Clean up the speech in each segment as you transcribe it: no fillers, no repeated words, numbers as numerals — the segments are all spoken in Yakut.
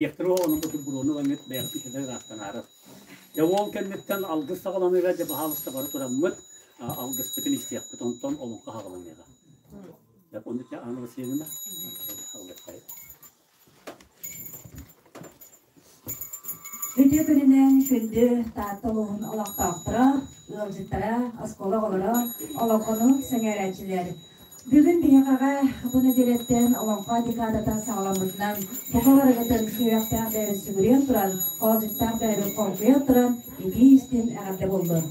Диэхтэрэ оҕону бу буруону ылаҥҥыт бэйэҕитин ситэ ыраастанаары. Дьэ ол кэнниттэн алгыс саҕаланыыга дьэ баһаалыста бары тураммыт алгыспытын истиэхпит, онтон олоҥхо саҕаланыаҕа. Дьэ ону дьэ Анна Васильевна алгыстайын. Үтүө күнүнэн күндү Таатта улууһун олохтоохторо, ыалдьыттара, оскуола оҕолоро, олоҥхону сэҥээрээччилэр. Бүгүн биһиэхэҕэ бу нэдиэлэттэн Олоҥхо декадата саҕаламмытынан бука барыгытын сүһүөхтээх бэйэбит сүгүрүйэн туран, хоолдьуктаах бэйэбит хоҥкуйан туран итии-истиҥ эҕэрдэ буоллун.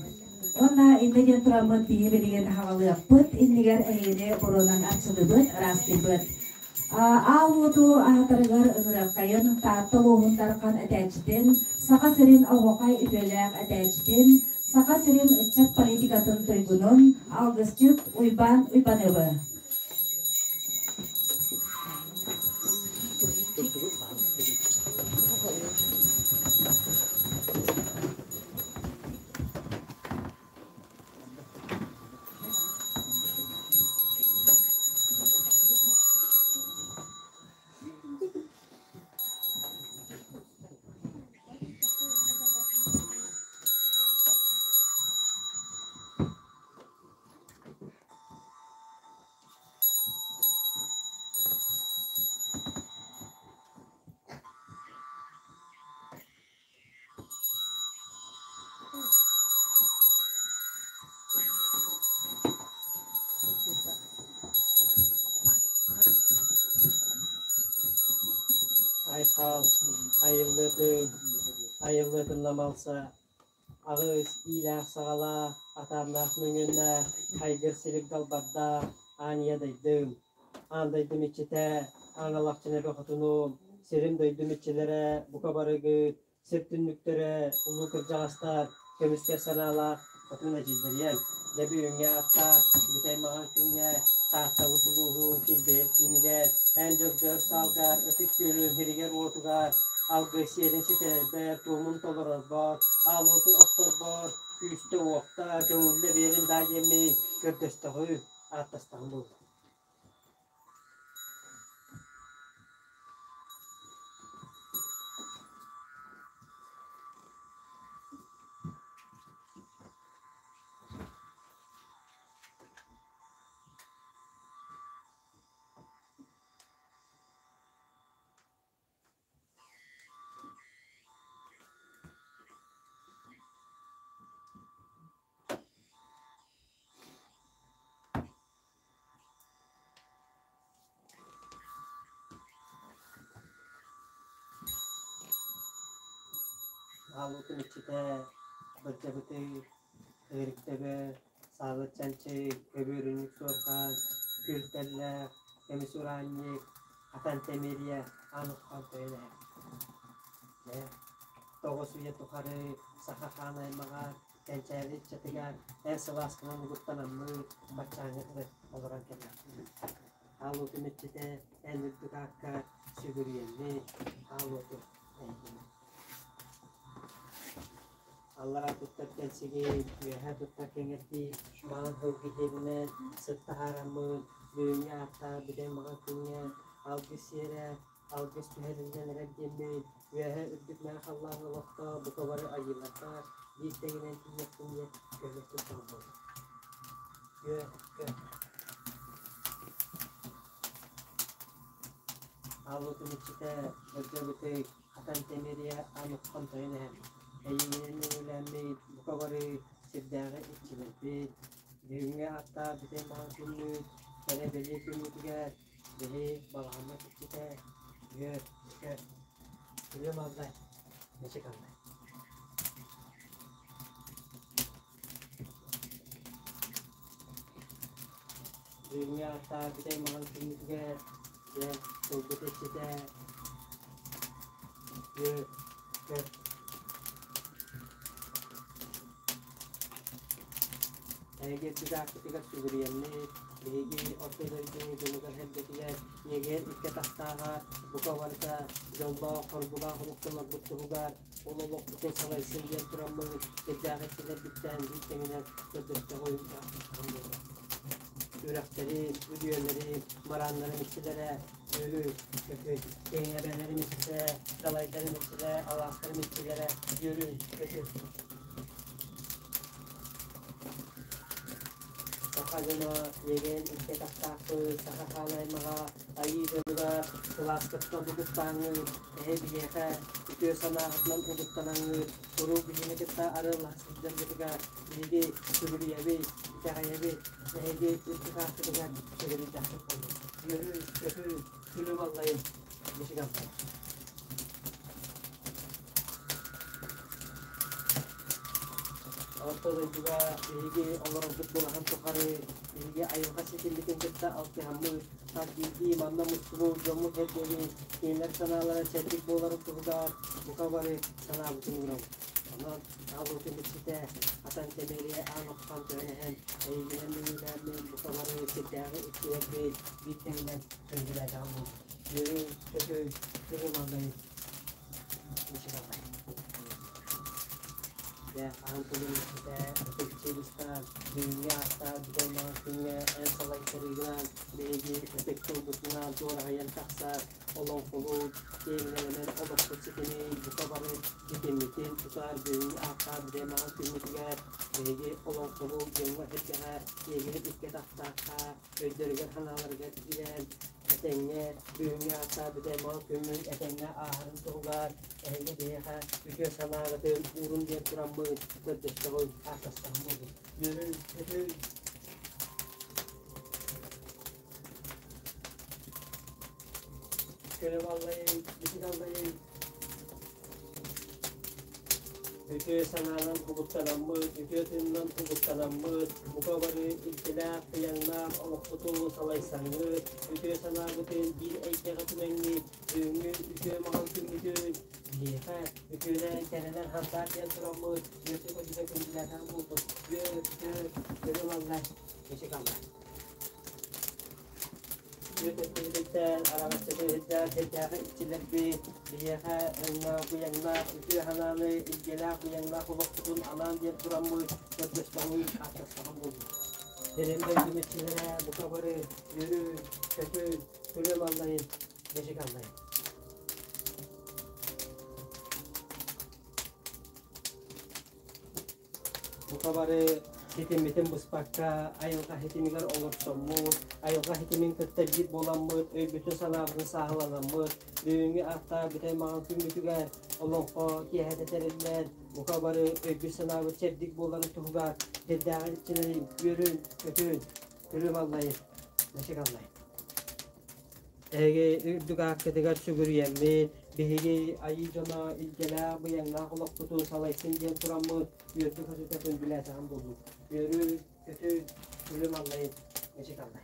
Уонна иннэ диэн тураммыт биһи билигин аһаҕалыахпыт иннигэр эһигини буруонан арчылыыбыт, ыраастыыбыт. Аал уоту аһатарыгар ыҥырыаххайын Таатта улууһун Дархан этээччитин, Саха сирин оһуохай үтүөлээх этээччитин, Саха сирин ыччат политикатын туйгунун, алгысчыт Уйбаан Уйбаныабы. Айхал, айыллыытын, айыллыытын намалса, аҕыс иилээх-саҕалаах, атааннаах мөҥүөннээх, айгыр силик далбардаах аан ийэ дайдым. Аан дойдум иччитэ, аан алахчын эбэ хотунум, сирим-дойдум иччилэрэ, бука барыгыт, Сир түннүктэрэ, улуу кырдьаҕастар, көмүскэл санаалаах хотун эдьиийдэриэм, дьэ бүгүҥҥү ааттаах бүтэй маҥан күҥҥэ Тааттабыт улууһун килбэйэр киинигэр, эн дьөгдьөр саалгар, Ытык Күөлүм сиригэр-уотугар, алгыс сиэрин ситэрэрбэр, туомун толорорбор, аал уоту отторбор, күүстэ-уохта, көҥүллэ биэрин даа диэммин көрдөстөҕүм, ааттастаҕым буолла. Аалуутун иччитэ Бырдьабытый, Ыырыктэбэ, Саалыт Чанчый, Көбүөрүнньүк Суорҕан, Күртэллээх, Көмүс Ураанньык, Хатан Тэмириэ, Аан Уххан тойон эһэ. Дьэ, 9 үйэ тухары саха хаан аймаҕар Кэнчээри ыччатыгар эн сылааскынан угуттанаммыт, баччааҥҥа дылы олорон кэллэхпит. Аал уотум иччитэ эн үрдүк ааккар сүгүрүйэммит, аал уоту эйигин. Аллараа туттар кэлсигин, үөһээ туттар кэҥэрдии, маҥан сылгы диэнинэн сыт таһаараммыт, бүгүҥҥү ааттаах бүтэй маҥан күҥҥэ алгыс сиэрэ Алгыс түһэриллэн эрэр диэммин, үөһэ үрдүк мэҥэ халлаан олохтоох бука бары айыылардаах биир тэҥинэн тиийиэхпин диэн көмөтүн талбытым. Үө-кө. Ааллытым иччитэ, Бырдьабытый, Хатан Тэмириэ аан уххан тойон эһэм. Эйигинэн нөҥүөлээммит, бука бары сирдээҕи иччилэрбит, бүгүҥҥү ааттаах бүтэй маҥан күммүт, кэрэ бэлиэ күммүтүгэр Биһи балаҕаммыт иччитэ үөр, көр, күлүм аллай, мичик аллай. Бүгүҥҥү ааттаах бүтэй маҥан күммүтүгэр дьэ тылбыт иччитэ үөр, көр. Эһиги үрдүк сүгүрүйэммит, биһиги Орто дойду дьонугар-сэргэтигэр иэгэр икки атахтааҕар бука барыта дьоллоох, хоргулаах олохтонорбут туһугар ол олохпутун салайсын диэн тураммыт сирдээҕи иччилэрбиттээн биир тэҥинэн көрдөстөҕүм, аахсыстаҕым буолуо. Үрэхтэри, үрүйэлэри, мырааннары иччилэрэ, үөрү, көтү, киэҥ эбэлэрим иччилэрэ, далайдарым иччилэрэ, алаастарым иччилэрэ, үөрү, көтү. Саха дьоно иэгэн илгэ тахсаахпыт, саха хаан аймаҕа, айыы дьонугар сылааскыттан угуттааҥҥыт, эһэ биһиэхэ үтүө санааҕытынан угуттанаҥҥыт, куруук биһини кытта арыаллаһа сылдьаргытыгар биһиги сүгүрүйэбит, итэҕэйэбит, эһиги үрдүк ааккытыгар сүгүрүйдэхпит буоллун. Үөрүү, көтүү, күлүм аллайын, мичик аллайын. Орто дойдуга биһиги олорорбут былаһын тухары биһиги айылҕа ситиммитин кытта алтыһаммыт, хас биирдии манна мустубут дьоммут-сэргэбит кинилэр санаалара чэбдик буоларын туһугар бука бары санаабытын уурабыт. Онон аҕабытын иччитэ Хатан Тэмири аан охсон түһэн иһэн эйигинэн миҥилээммин бука бары сирдээҕи иччилэрбит биир тэҥинэн күндүлээтэҕим буолбут. Үөрүү, көтүү, күлүм аллайын. Дьэ, аан тылын иччитэ ытык чыыбыстаан, бүгүҥҥү ааттаах бүтэй маҥан күҥҥэ эн салайтарыыгынан биһиги ытык тылбытынан туораһыйан тахсар олоҥхолуу киэҥнэринэн олохпут ситимин бука бары ситиммитин тутар бүгүҥҥү ааттаах бүтэй маҥан күммүтүгэр биһиги олоҥхолуу дьоҥҥо-сэргэҕэ иэгиһит икки атахтаахха өйдөрүгэр-санааларыгар киирэн этэҥҥэ бүгүҥҥү ааттаах бүтэй маҥан күммүт этэҥҥэ ааһарын туһугар эһиги биһиэхэ үтүө санааҕытын уурун диэн тураммыт көрдөстөҕүн ааттастаҕым буоллун. Үөрүү, көтүү. Күлүм аллайын, бүтүн аллайын. Үтүө санаанан угуттанаммыт, үтүө тыынынан угуттанаммыт, бука бары илгэлээх, быйаҥнаах олохпутун салайсаҥҥыт, үтүө санаабытын биир эйгэҕэ түмэҥҥит, бүгүҥҥү үтүө маҕан күммүтүн биһиэхэ үтүөлээн кэрэнэн хантаат диэн тураммыт, үөрдэ көтүтэ күндүлээтэх буолбут, үөр, үөр, көрүм аллай, мичик аллай. Үөтэттибититтэн араҥаччытыһыттан сирдээҕи иччилэрбит биһиэхэ өҥнөөх быйаҥнаах үтүө санааны илгэлээх быйаҥнаах олохпутун анаан диэн тураммыт көрдөстөҕүн ааттастаҕым буоллун. Сирин дойдум иччилэрэ бука бары үөрүү, көтүү, күлүм аллайын, бэчик аллайын. Бука бары ситиммитин быспакка, айылҕа ситимигэр олорсоммут, айылҕа ситимин кытта биир буоламмыт, өйбүтүн-санаабытын сааһыланаммыт, бүгүҥҥү ааттаах бүтэй маҥан күммүтүгэр олоҥхо киэһэтэ тэриллэн, бука бары өйбүт-санаабыт чэбдик буоларын туһугар сирдээҕи иччилэрин үөрүн, көтүн, күлүм аллайын, мэчик аллайын. Эһиги үрдүк ааккытыгар сүгүрүйэммит, биһиги айыы дьоно илгэлээх, быйаҥнаах олохпутун салайсын диэн тураммыт, үөрдү-көтүтэ күндүлээтэҕим буоллун. Үөрүү, көтүү, күлүм аллайын, мичик аллай.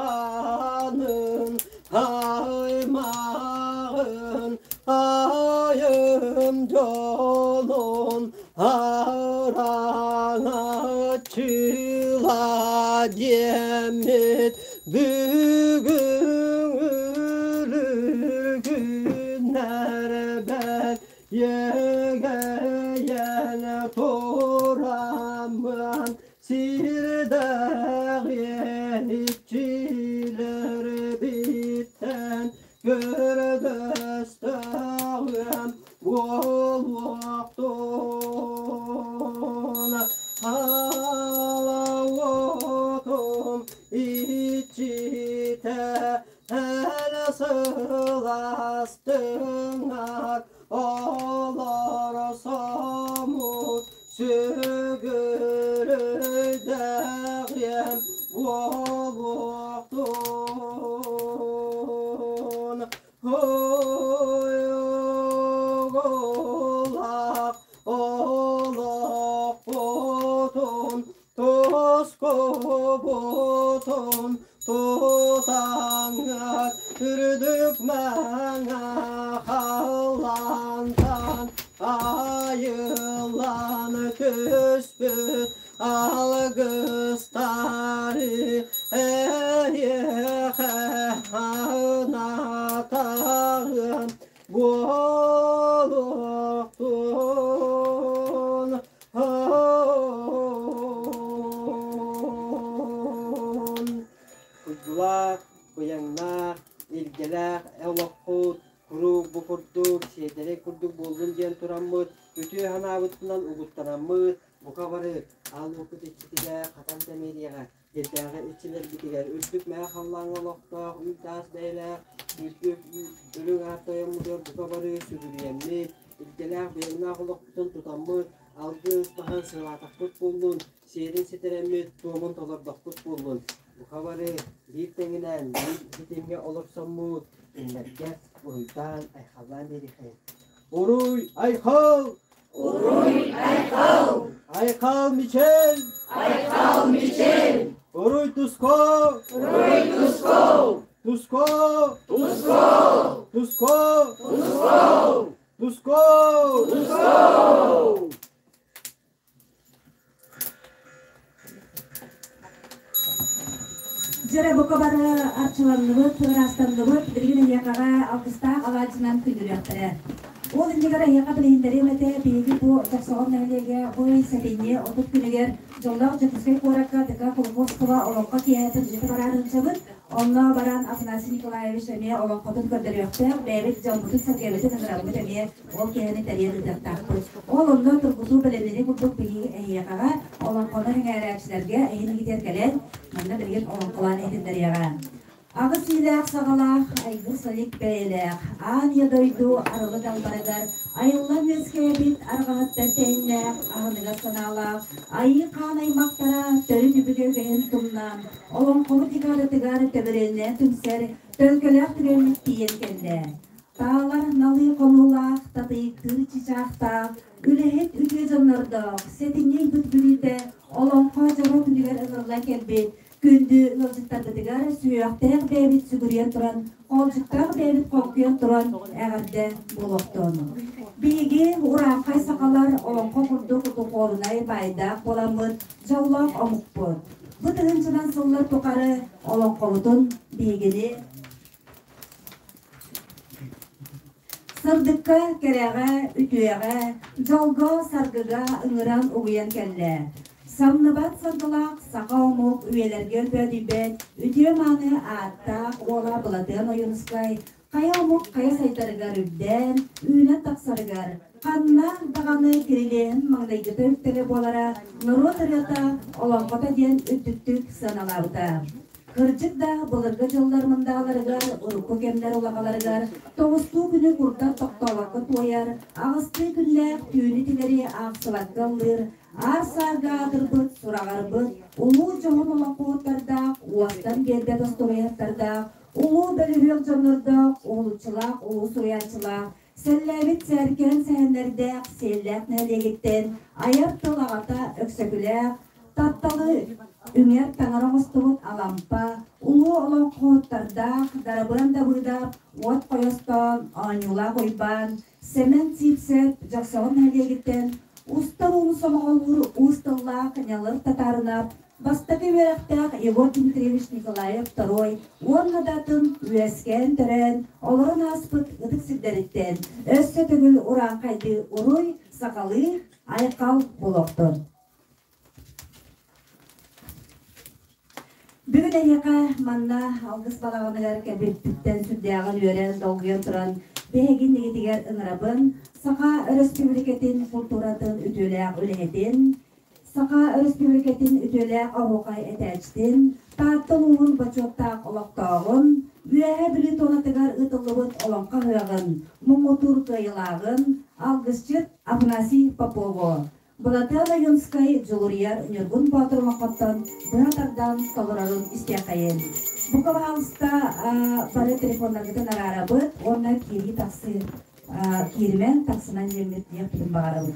Сахамаханын аймағын айым дьолун араҥаччыла диэммит бүгүн күннэрбэр иэгэйэн тураммын сирдээх иччилэрбиттэн көрдөстөҕүм буолуохтун Алаотум иччитэ эн сыластыҥар олор сомут сүгүрүйдэҕиэм буолуохтун Ойоҕолаах тутаҥҥыт үрдүк мэҥэ халлаантан айыллан түспүт алгыстары эйиэхэ анатаҕын буолуохтун. Уйгулаах, быйаҥнаах, илгэлээх олоххут куруук бу курдук, сиэдэрэй курдук буоллун диэн тураммыт, үтүө санаабытынан угуттанаммыт, бука бары аал уоппут иччитигэр хатан тэмириэҕэ, сирдээҕи иччилэрбитигэр үрдүк мэҥэ халлааҥҥа олохтоох үүт-аас бэйэлээх, үрдүк үрүҥ аар тойоммутугар бука бары сүгүрүйэммит, илгэлээх быйаҥнаах олохпутун тутаммыт, алгыс баһан сылаатахпыт буоллун, сиэрин ситэрэммит, туомун толордохпут буоллун. Бука бары биир тэҥинэн, биир ситимҥэ олорсоммут, кинилэргэ уруйдаан, айхаллаан биэриэххэйиҥ. Уруй, айхал! Уруй, айхал! Айхал, Мичел! Айхал, Мичел! Уруй, Туско! Уруй, Туско! Туско! Туско! Туско! Туско! Туско! Туско! Дьэрэ бука бары арчыланныбыт, ыраастанныбыт, билигин эһиэхэҕэ алгыстаах алаадьынан күндүрүөхтэрэ. Ол иннигэр эһиэхэ билиһиннэриэм этэ, биһиги бу Дьохсоҕон нэһилиэгэ бу ый сэтинньи 30 күнүгэр дьоллоох Дьокуускай куоракка ДК Кулаковского олоҥхо киэһэтин ыыта бараары сылдьабыт. Онно баран Афанасий Николаевич эмиэ олоҥхотун көрдөрүөхтээх, бэйэбит дьоммутун-сэргэбитин ыҥырабыт эмиэ ол киэһэни тэрийэн ыытыахтаахпыт. Ол онно тургутуу бэлэмнэнии курдук биһиги эһиэхэҕэ олоҥхону сэҥээрээччилэргэ эһин кэлэн, манна билигин олоҥхолоон иһитиннэриэҕэ. Аҕыс иилээх саҕалаах, айгыр-салик бэйэлээх, аан ийэ дойду арылы далбарыгар айыллан үөскээбит арҕаһыттар тэһиннээх, аһыныгас санаалаах, айыы хаан аймахтара төрүт үбүгэ үгэһин тумнан, олоҥхобут декадатыгар төбөрүөннээн түмсэр төлкөлөөх түгэммит тиийэн кэллэ. Таалар налыы хонуулаах, татыйыктыыр чычаахтаах, үлэһит үтүө дьоннордоох, сэтинньи ыйбыт бүлүүтэ олоҥхо дьоро күнүгэр ыҥырыллан кэлбит күндү ыалдьыттарбытыгар сүһүөхтээх бэйэбит сүгүрүйэн туран, хоолдьуктаах бэйэбит хоҥкуйан туран эҕэрдэ буолуохтун. Биһиги урааҥхай сахалар олоҥхо курдук духуобунай баайдаах буоламмыт дьоллоох омукпут. Бу тыһыынчанан сыллар тухары олоҥхобутун биһигини Сырдыкка, кэрэҕэ, үтүөҕэ, дьолго-саргыга ыҥыран угуйан кэллэ. Самныбат саргылаах саха омук үйэлэргэ өлбөөдүйбэт үтүө-мааны ааттаах уола Былатыан Ойуунускай хайа омук хайа сайдарыгар үрдээн, үүнэн тахсарыгар, ханна даҕаны кирилиэһин маҥнайгыта үктэлэ буолара норуот ырыата, олоҥхото диэн үрдүктүк сыаналаабыта. Кырдьык да, былыргы дьыллар мындааларыгар, урукку кэмнэр улаҕаларыгар тоҕустуу күнү курдат тохтообокко туойар, аҕыстыы күннээх түүнү тилэри аахсыбакка ыллыыр, аар-саарга аатырбыт, сураҕарбыт, улуу дьоһун олоҥхоһуттардаах, уостан биэрбэт остуоруйаһыттардаах, улуу бөлүһүөк дьоннордоох, уһулуччулаах улуу суруйааччылаах, сэллээбит сээркээн сэһэннэрдээх Сиэллээх нэһилиэгиттэн айар тыл аҕата Өксөкүлээх, тапталы үҥэр таҥара оҥостубут Алампа, улуу олоҥхоһуттардаах Дарабыан Дабыыдап, Уот Хойостоон, Оонньуулаах Уйбаан, Сэмэн Сиипсэп Дьохсоҕон нэһилиэгиттэн устар ууну сомоҕолуур уус тыллаах Ньалыр Татаарынап, Бастакы үөрэхтээх Егор Дмитриевич Николаев Второй уонна да атын үөскээн-төрөөн, олорон ааспыт ытык сирдэриттэн өссө төгүл урааҥхайдыы уруй, сахалыы айхал буолуохтун. Бүгүн эһиэхэ манна алгыс балаҕаныгар кэлбиппиттэн сүрдээҕин үөрэн, долгуйан туран биһиги иннигитигэр ыҥырабын Саха Өрөспүүбүлүкэтин култууратын үтүөлээх үлэһитин, Саха Өрөспүүбүлүкэтин үтүөлээх оһуохай этээччитин, Таатта улууһун бочуоттаах олохтооҕун, Үөһээ Бүлүү туонатыгар ыытыллыбыт Олоҥхо ыһыаҕын муҥутуур кыайыылааҕын, алгысчыт Афанасий Попову, Былатыан Ойуунскай Дьулуруйар Ньургун Боотур олоҥхоттон быһа тардан толорорун истиэххэйин. Бука баһаалыста бары телефоннаргытын араарабыт уонна киирии-тахсыы кииримэн тахсынан диэммит диэхпитин баҕарабыт.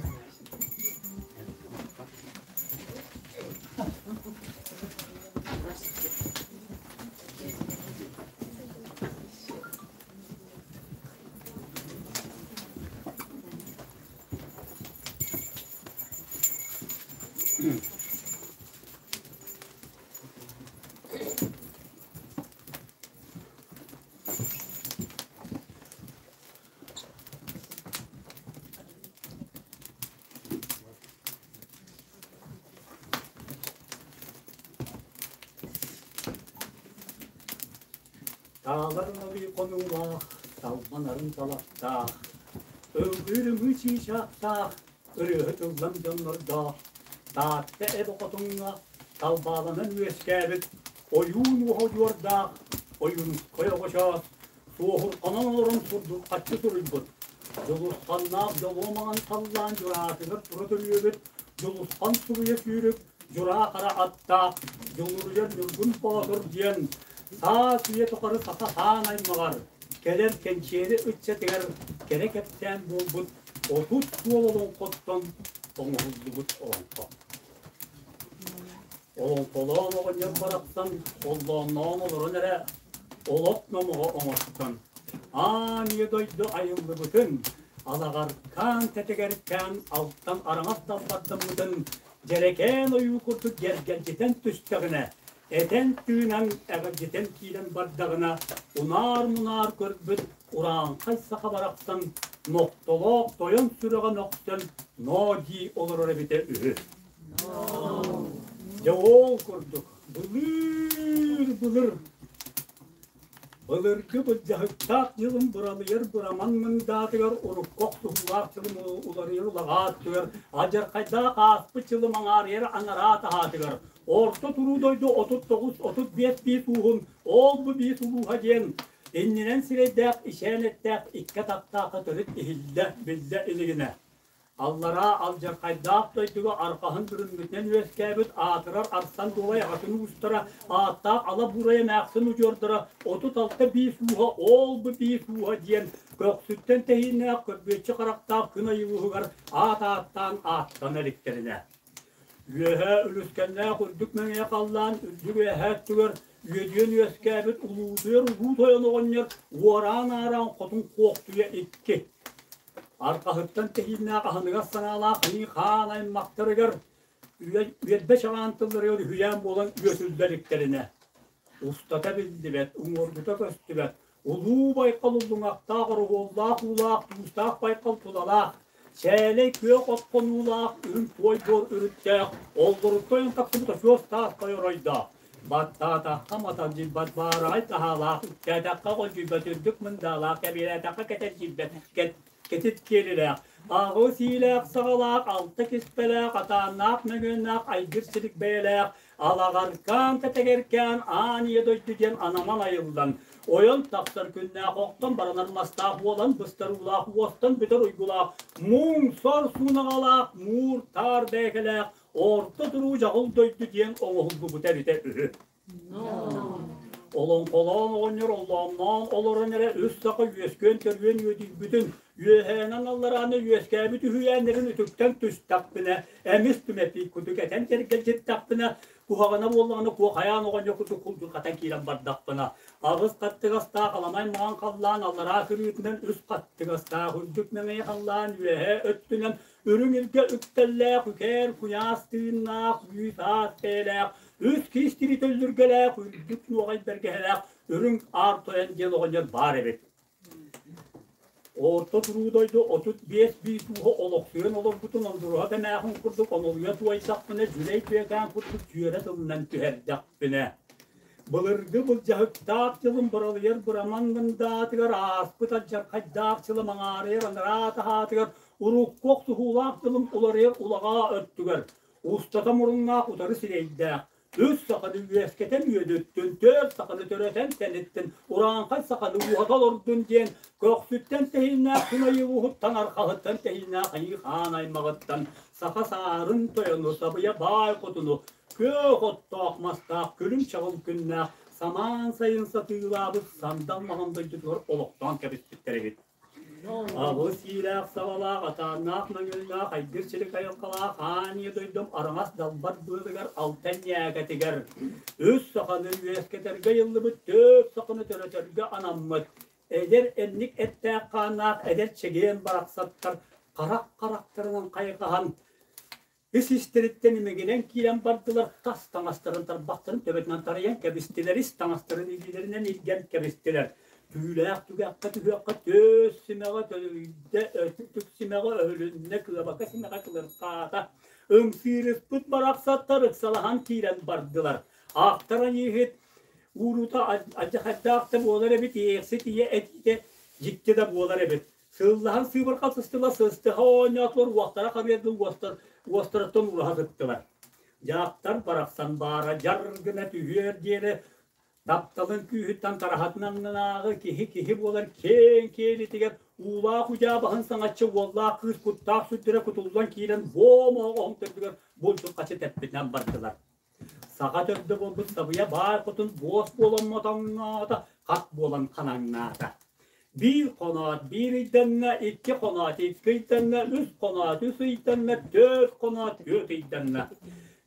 Таалар налыы хонуулаах, талбанарын талахтаах, ыллыыр ымыы чыычаахтаах, ырыаһыт ыллам дьоннордоох, Таатта эбэ хотуҥҥа талбааланан үөскээбит ойуун уоһа удьуордаах Ойуунускай оҕочоос суоһурҕанан олорон сурдурҕаччы суруйбут, Дьулусханнаах дьолуо маҥан халлаан дьураатыгар тура төрүөбүт Дьулусхан суруйа сүүрүк Дьураа хара аттаах Дьулуруйар Ньургун Боотур диэн саас үйэ тухары саха хаан аймаҕар, кэлэр кэнчиэри ыччатыгар кэрэ кэпсээн буолбут 30 суол олоҥхоттон оҥоһуллубут олоҥхо. Олоҥхолоон оҕонньор барахсан оллоонноон олорон эрэ олох номоҕо оҥостон, аан ийэ дойду айыллыбытын, алаҕаркаан тэтэгэркээн алтан араҥас далбардаммытын дьэрэкээн ойуу курдук дьэргэлдьитэн түстэҕинэ, этэн-тыынан эҕирдьитэн киирэн бардаҕына, унаар-мунаар көрбүт урааҥхай саха барахсан нохтолоох тойон сүрэҕэ мөхсөн ноо дии олорор эбитэ үһү. Дьэ ол курдук былыр-былыр былыргы былдьаһыктаах дьылым быралыйар быраман мындаатыгар урукку охсуһуулаах дьылым уларыйар улаҕаатыгар алдьархайдаах ааспыт дьылым аҥаарыйар анараа таһаатыгар орто туруу дойду 39-35 биис ууһун ол-бу биис улууһа диэн иннинэн сирэйдээх ичээн эттээх икки атахтаахха төрүт иһиллэ биллэ илигинэ Аллараа алдьархайдаах дойдуга арҕаһын бүрүммүтүнэн үөскээбит аатырар Арсан Дуолай аҕатын уустара, ааттаах Ала Буурай эмээхсин удьуордара 36 биис ууһа ол-бу биис ууһа диэн көхсүттэн тэһииннээх көрбүөччү харахтаах күн айылыһыгар аат ааттаан ааттана иликтэринэ. Үөһээ үлүскэннээх үрдүк мэҥиэ халлаан үрдүк үөһээ өттүгэр үөдүйэн үөскээбит улуутуйар улуу тойон оҕонньор уораан-аараан хотун Куохтуйа икки Арҕаһыттан тэһииннээх аһыныгас санаалаах айыы-хаан аймахтарыгар үөрбэ чаҕаан тылларыгар үһүйээн буолан үөтүллэ иликтэринэ, устата биллибэт, уҥуоргута көстүбэт, улуу байҕал уллуҥахтаах, ороһуоллаах уулаах, туустаах байҕал тулалаах, сээлэй күөх от хонуулаах, үрүҥ туой буор үрүттээх, оллоруттан ойон тахсыбыт очуос таас тойоройдоох, Баттаатахха маталдьыйбат баараҕай таһаалаах, үктээтэххэ оҕолдьуйбат үрдүк мындаалаах, кэбиэлээтэххэ кэтэрдийбэт кэтит киэлилээх, аҕыс иилээх саҕалаах, алта киспэлээх, атааннаах мөҥүөннээх, айгыр силик бэйэлээх, алаҕаркаан тэтэгэркээн аан ийэ дойду диэн анаман айыллан, ойон тахсар күннээх охтон баранар мастаах буолан быстар уулаах уостан бүтэр уйгулаах, муҥ сор суунаҕалаах, муур таар бээкэлээх, Орто туруу дьаҕыл дойду диэн оҥоһуллубута эбитэ үһү. Олоҥхолоон оҕонньор оллоонноон олорон эрэ үс саха үөскүөн төрүөн үөдүйбүтүн, үөһээнэн алларааны үөскээбит үһүйээннэрин үтүктэн түстэхпинэ, эмис түмэпий кутук этэн кэргэлдьиттэхпинэ, куһаҕана буоллаҕына куохайаан оҕонньор курдук кулдьурҕатан киирэн бардахпына, аҕыс хаттыгастаах аламай маҥан халлаан аллараа кырыытынан үс хаттыгастаах үрдүк мэҥэй халлаан үөһээ өттүнэн Үрүҥ илгэ үктэллээх, үкээр куйаас тыыннаах, үүт-аас бэйэлээх, үс киис тириитэ үллүргэлээх, үрдүк нуоҕай бэргэһэлээх үрүҥ аар тойон диэн оҕонньор баар эбит. Орто туруу дойду 35 биис ууһа олохсуйан олорбутун ондуруһа тэмээхин курдук онолуйа туойдахпына, дьүлэй түөкээн курдук түөрэ тылынан түһэрдэхпинэ, былыргы былдьаһыктаах дьылым быралыйар быраман мындаатыгар ааспыт алдьархайдаах дьылым аҥаарыйар анараа таһаатыгар Урукку охсуһуулаах дьылым уларыйар улаҕаа өттүгэр, устата муруннаах утары сирэйдээх, үс саханы үөскэтэн үөдүттүн, түөрт саханы төрөтөн тэниттин, урааҥхай саханы ууһата олордун диэн көхсүттэн тэһииннээх күн айыы ууһуттан, арҕаһыттан тэһииннээх айыы хаан аймаҕыттан саха саарын тойону, сабыйа баай хотуну, күөх оттоох мастаах күлүм чаҕыл күннээх самаан сайын сатыылаабыт сандал маҥан дойдутугар олохтоон кэбиспиттэр эбит. Аҕыс иилээх сабалаах, атааннаах мөҥүөннээх, айгыр силик айылҕалаах аан ийэ дойдум араҥас далбар быалыгар алтан ньээкэтигэр үс саханы үөскэтэргэ ыйыллыбыт түөрт саханы төрөтөргө анаммыт эдэр эмник эттээх хааннаах эдэр чэгиэн барахсаттар харах харахтарынан хайҕаһан. Ис-истэриттэн имигирэн киирэн бардылар, тас таҥастарын тарбахтарын төбөтүнэн тарыйан кэбистилэр, ис таҥастарын илиилэринэн илгэн кэбистилэр. Түүлээх түгэххэ түһүөххэ түөс симэҕэ төлөйдө, өттүк симэҕэ өһүлүннэ, кыабака симэҕэ кылыртаата. Ымсыырыспыт барахсаттар ыксалаһан киирэн бардылар. Аахтаран иһит ууруута алдьархайдаах да буолар эбит, иэхсит ийэ этиитэ дьикти да буолар эбит. Сыллаһан сыыбырҕа сыстылар, сыстыһа оонньоотулар, уохтара харыйардыы уостар, уостарыттан ураһа сыттылар. Дьахтар барахсан баара дьар гына түһүөр диэри тапталын күүһүттэн тараһатын аннынааҕы киһи киһи буолар киэҥ киэлитигэр уулаах удьаа баһын саҥаччы уоллаах кыыс куттаах сүрдэрэ кутуллан киирэн буом оһоҕоһун төрдүгэр булчут-хачы тэппитинэн бардылар. Саха төрдө буолбут сабыйа баай хотун буос буолан мотоҥноото, хат буолан ханаҥнаата. Биир хоноот биир ыйданна, икки хоноот икки ыйданна, үс хоноот үс ыйданна, түөрт хоноот түөрт ыйданна.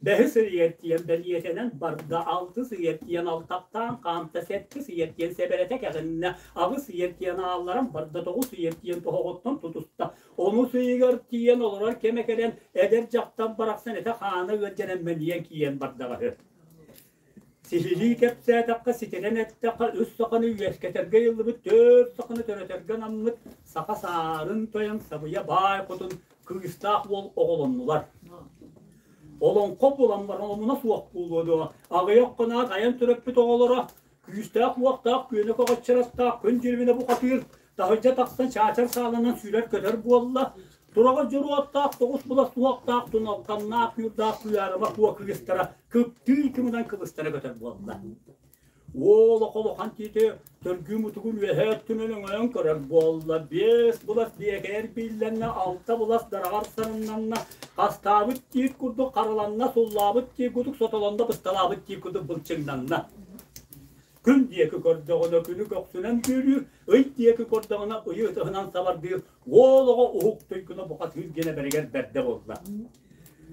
Бэһис ыйыгар тиийэн бэлиэтэнэн барда, алтыс ыйыгар тиийэн алтахтаан хаамта, сэттис ыйыгар тиийэн сэбэрэтэ кэҕиннэ, аҕыс ыйыгар тиийэн аалларан барда, тоҕус ыйыгар тиийэн тоһоҕоттон тутуста, Онус ыйыгар тиийэн олорор кэмэ кэлэн, эдэр дьахтар барахсан этэ-хаана ыалдьан эммэнийэн киирэн бардаҕа үһү. Сиһилии кэпсээтэххэ, ситэрэн эттэххэ, үс саханы үөскэтэргэ ыйыллыбыт, түөрт саханы төрөтөргө анаммыт саха саарын тойон Сабыйа баай хотун кыыстаах уол оҕолоннулар. Олоҥхо булан баран омуна суох буолуо дуо, аҕыйах хоноот айан төрөппүт оҕолоро күүстээх-уохтаах күөнэ көҕөччөрөстөөх күн дьирибинэ бухатыыр таһырдьа тахсан чаачар сааланан сүүрэр-көтөр буолла. Тураҕа дьоруоттаах тоҕус булас туһахтаах туналҕаннаах күүрдаах куйаарыма куо кыыстара кыптыы кымынан кыбыстара көтөр буолла. Уол олохон тиити төргүү мутугун үөһээ өттүнэн өҥөйөн көрөр буолла. Биэс булас биэкээр бииллэннэ, алта булас дараҕар сарыннанна, хастаабыт тиит курдук хараланна, суллаабыт тиит курдук сотолонно, бысталаабыт тиит курдук былчыҥнанна. Күн диэки көрдөҕүнэ күнү көхсүнэн бүөлүүр, ый диэки көрдөҕүнэ ыйы ытыһынан сабардыыр, уол оҕо уһук туйгуна бухатыыр диэн эбэригэр бэрдэ буолла.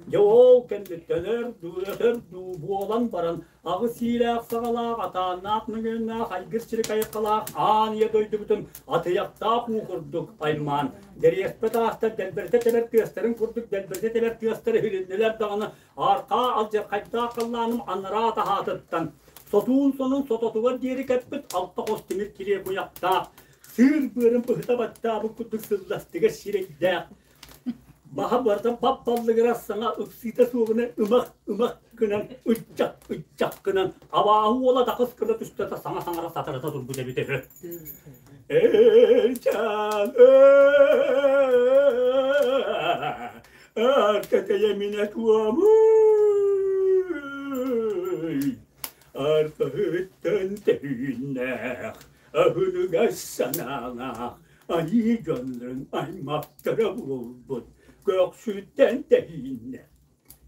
Дьэ ол кэнниттэн өр дуу, өтөр дуу буолан баран аҕыс иилээх саҕалаах, атааннаах мөҥүөннээх, айгыр сирик айылҕалаах аан ийэ дойдубутун атыйахтаах уу курдук аймаан, дэриэспэ таастар дэлбэритэ тэбэр тыастарын курдук дэлбэритэ тэбэр тыастар иһилиннилэр даҕаны архаа алдьархайдаах халлааным анараа таһаатыттан сотуун сонун сототугар диэри кэппит алта хос тимир кириэ куйахтаах, сыыр быарын быһыта баттаабыт курдук сылластыгас сирэйдээх, баһа барыта бап-баллыгырас саҥа ыпсыыта суоҕуна ымах-ымах гынан, ыччах-ыччах гынан, абааһы уола такыс гына түстэ да саҥа саҥара сатарата турбут эбитэ үһү. Ээрчээн, Артатайа туомуй, Арпаһыттан тэһииннээх, аһыныгас санаалаах, айыы дьоннорун аймахтара буолбут, көхсүттэн тэһииннээх,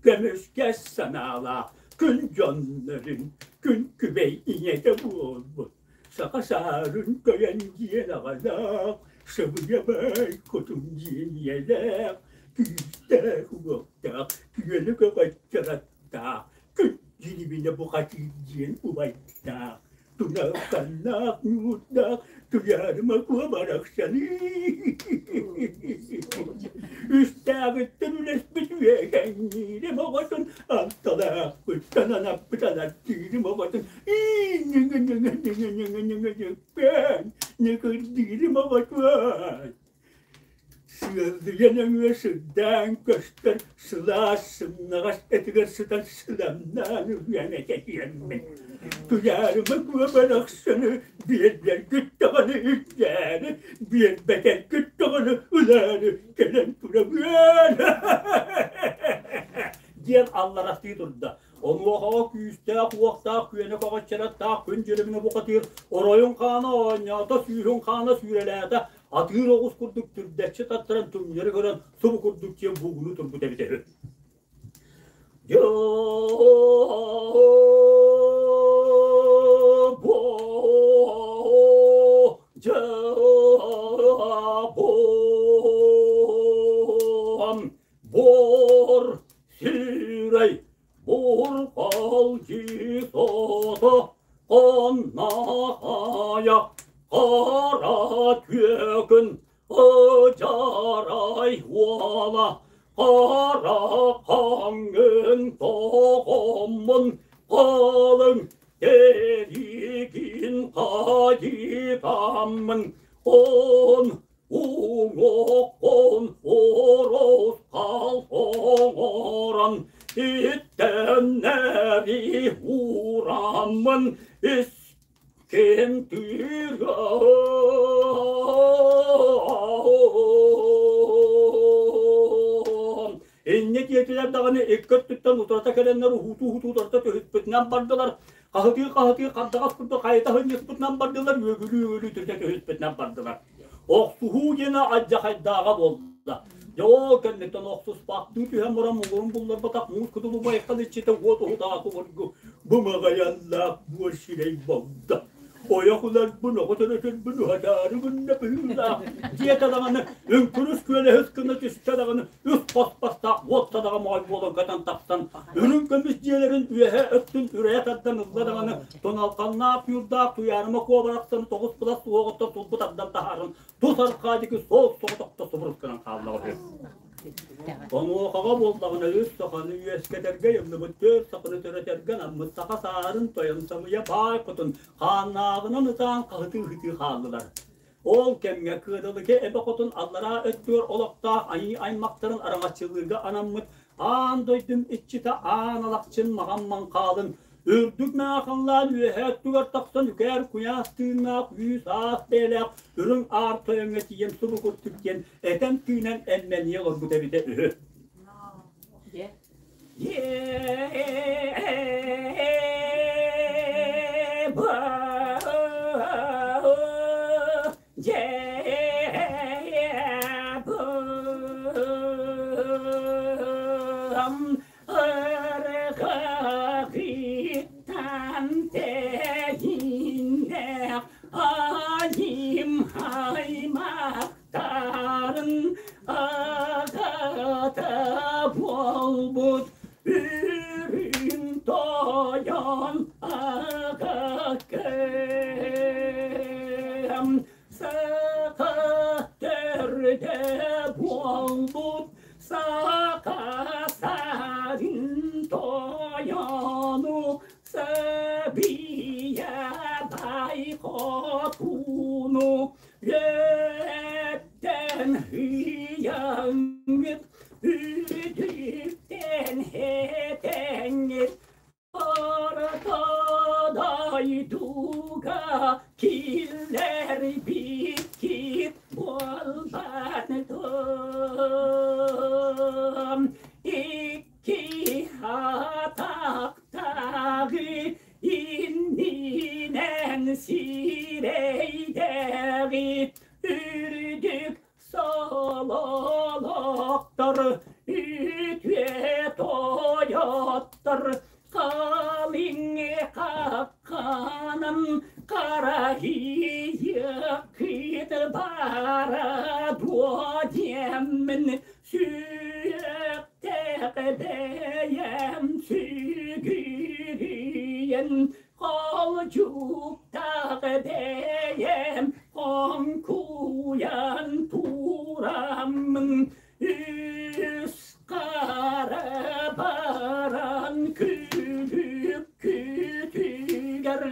көмүскэс санаалаах күн дьоннорун күн күбэй ийэтэ буолбут, саха саарын көйөн диэн аҕалаах, сыбыйа баай кутун диэн ийэлээх, күүстээх уохтаах, күөлү көҕөччөрөттаах, күн дьирибинэ бухатыыр диэн убайдаах, Туналханнаах, ньуурдаах, Туйаарыма куо барахсаны Үстээҕиттэн үлэспит үөгэҥниирим оҕотун алталаахпыттан анаппыт анаттыырым оҕотун ньыҥы-ньыҥы-ньыҥы-ньыҥы-ньыҥы-ньыҥы-ньыкпээн ньыкырдыырым оҕотуон Сыаллыйан өҥүө сырдаан көстөр сылаас сымнаҕас этигэр сытан сыламнаан ылыан этэтиэммин. Туйаарыма куо барахсаны биэрдэргит даҕаны илдьээри, биэрбэтэргит даҕаны ылаары кэлэн турабыан диэн алларастыы турда. Онуохаҕа күүстээх-уохтаах күөнэ көҕөччөрөттаах күн дьирибинэ бухатыыр оройун хаана оонньоото, сүүһүн хаана сүүрэлээтэ, атыыр оҕус курдук түрдэччи таттаран түҥнэри көрөн субу курдук диэн буугунуу турбут эбитэ үһү. Бор сирэй Бурҕалдьы сото хоннохойо хара түөкүн ыдьарай уола. Хара хаҥын тоҕоммун халыҥ Эригин хайытаммын он уҥуоххун урусхал оҥорон иттэннэри уураммын искин тыырам. Инньэ диэтилэр даҕаны икки өттүттэн утарыта кэлэннэр уһуутуу-уһуутуу утарыта түһүспүтүнэн бардылар. Хаһытыы-хаһытыы хардаҕас курдук хайыта сынньыспытынан бардылар, үөгүлүү-үөгүлүү түрдэ түһүспүтүнэн бардылар. Охсуһуу диэнэ алдьахайдааҕа буолла. Дьэ ол кэнниттэн охсуспахтыы түһэн баран муҥурун булларбатах муус кутулу байхал иччитэ уот уһутаакы обургу бымаҕайаллаах буор сирэй болда. Ойох ыларбын, оҕо төрөтөрбүн уһатаары гынна быһыылаах диэтэ даҕаны, үҥкүрүс күөлэһис гына түстэ даҕаны, үс хос бастаах уот садаҕа моой буолан көтөн тахсан, үрүҥ көмүс дьиэлэрин үөһэ өттүн үрэйэ тардан ылла даҕаны, тоналханнаах ньуурдаах Туйаарыма Куо барахсаны тоҕус былас суһуоҕуттан сулбу тардан таһааран, тус арҕаа диэки суол соҕотохто субурус гынан хааллаҕа үһү. Онуохаҕа буоллаҕына үс саханы үөскэтэргэ ыйыллыбыт түөрт саханы төрөтөргө анаммыт саха саарын тойон самыйа баай хотун хааннааҕынан ытаан хаһытыы-ыһытыы хааллылар. Ол кэмҥэ Кыадалыка эбэ хотун аллараа өттүгэр олохтоох айыы аймахтарын араҥаччылыырга анаммыт аан дойдум иччитэ Аан Алахчын маҕан маҥхаалын үрдүк маахаллаан үөһээ өттүгэр тахсан үкээр куйаас тыыннаах үүс-аас бэйэлээх үрүҥ аар тойоҥҥо тиийэн субу курдук диэн этэн-тыынан эммэниэ олорбут эбитэ үһү. Аймақтарын ағата болбут үрүҥ тойон ағакым саха төрдө буолбут саха сарын тойону сабия байхотуну Үөттэн ыйаҥҥыт, үрдүктэн этэҥҥит, Орто дойдуга киллэрбиккит буолбат дуо? Икки атахтааҕы иннинэн сирэйдээҕи үрдүк сололоохтор үтүө тойоттор халыҥ хахханан харахиыкыт бара дуо диэммин Сүрэхтээх бэйэм сүгүрүйэн, холдьуктаах бэйэм хоҥкуйан тураммын, үс хара баран күлүк күтүгэр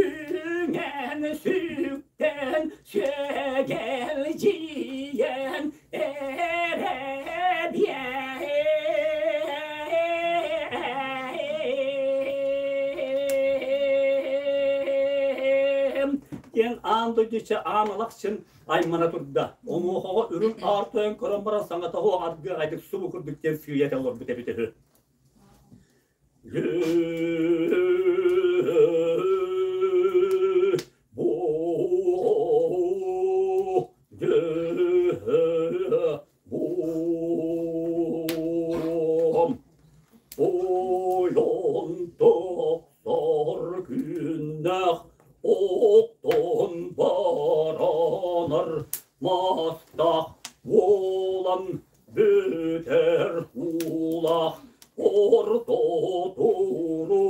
үҥэн сүктэн сүөгэлдьийэн Диэн аан дойдуча аан алахчын аймана турда. Онуохаҕа үрүҥ аар тойон көрөн баран саҥата суох аргыаҕайдык субу курдук диэн сыыйа этэ олорбут эбитэ үһү. Ойон тохтор күннэх оттон баранар мастах буолан бүтэр уулаах орто туру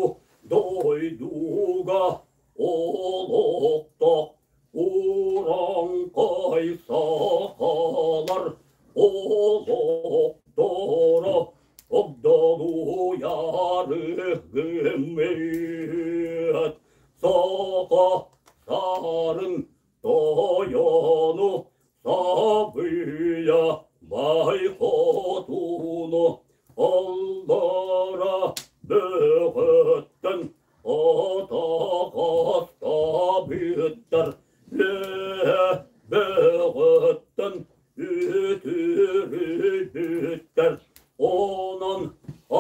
дойдуга олохтоох урааҥхай сахалар олохторун Сарын тойону сабыйа бай хотуну аллара бөҕөттөн атаҕастаабыттар үөһэ бөҕөттөн үтүрүйбүттэр онон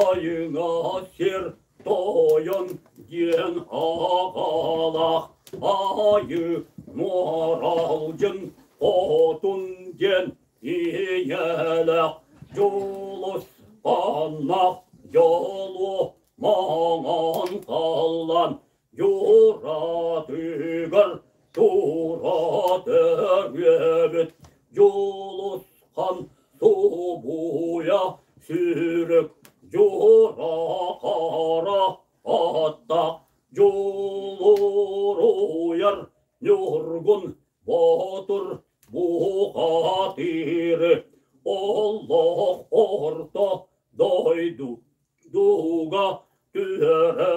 айыҥа сир тойон диэн аҕалаах айыы муоралдьын хотун диэн ийэлээх дьулусханнаах дьолуо маҥан халлаан дьууратыгар тура төрүөбүт Дьулусхан субуйа сүрүк дьуура хара аттаах дьулуруйар Ньургун Боотур бухатыыры олох орто дойду дууга түһэрэ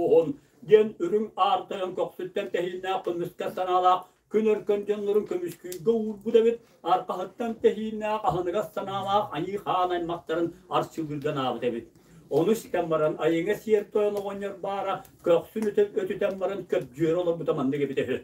охсуон диэн үрүҥ аар тойон көхсүттэн тэһииннээх көмүскэ санаалаах күн өркөн дьоннорун көмүскүүргэ уурбут эбит арҕаһыттан тэһииннээх аһыныгас санаалаах айыы хаан аймахтарын арчылыырга анаабыт эбит. Ону истэн баран айыҥа сиэр тойон оҕонньор баара көхсүн өтүтэн баран көбдьүөрэ олорбута маннык эбитэ үһү.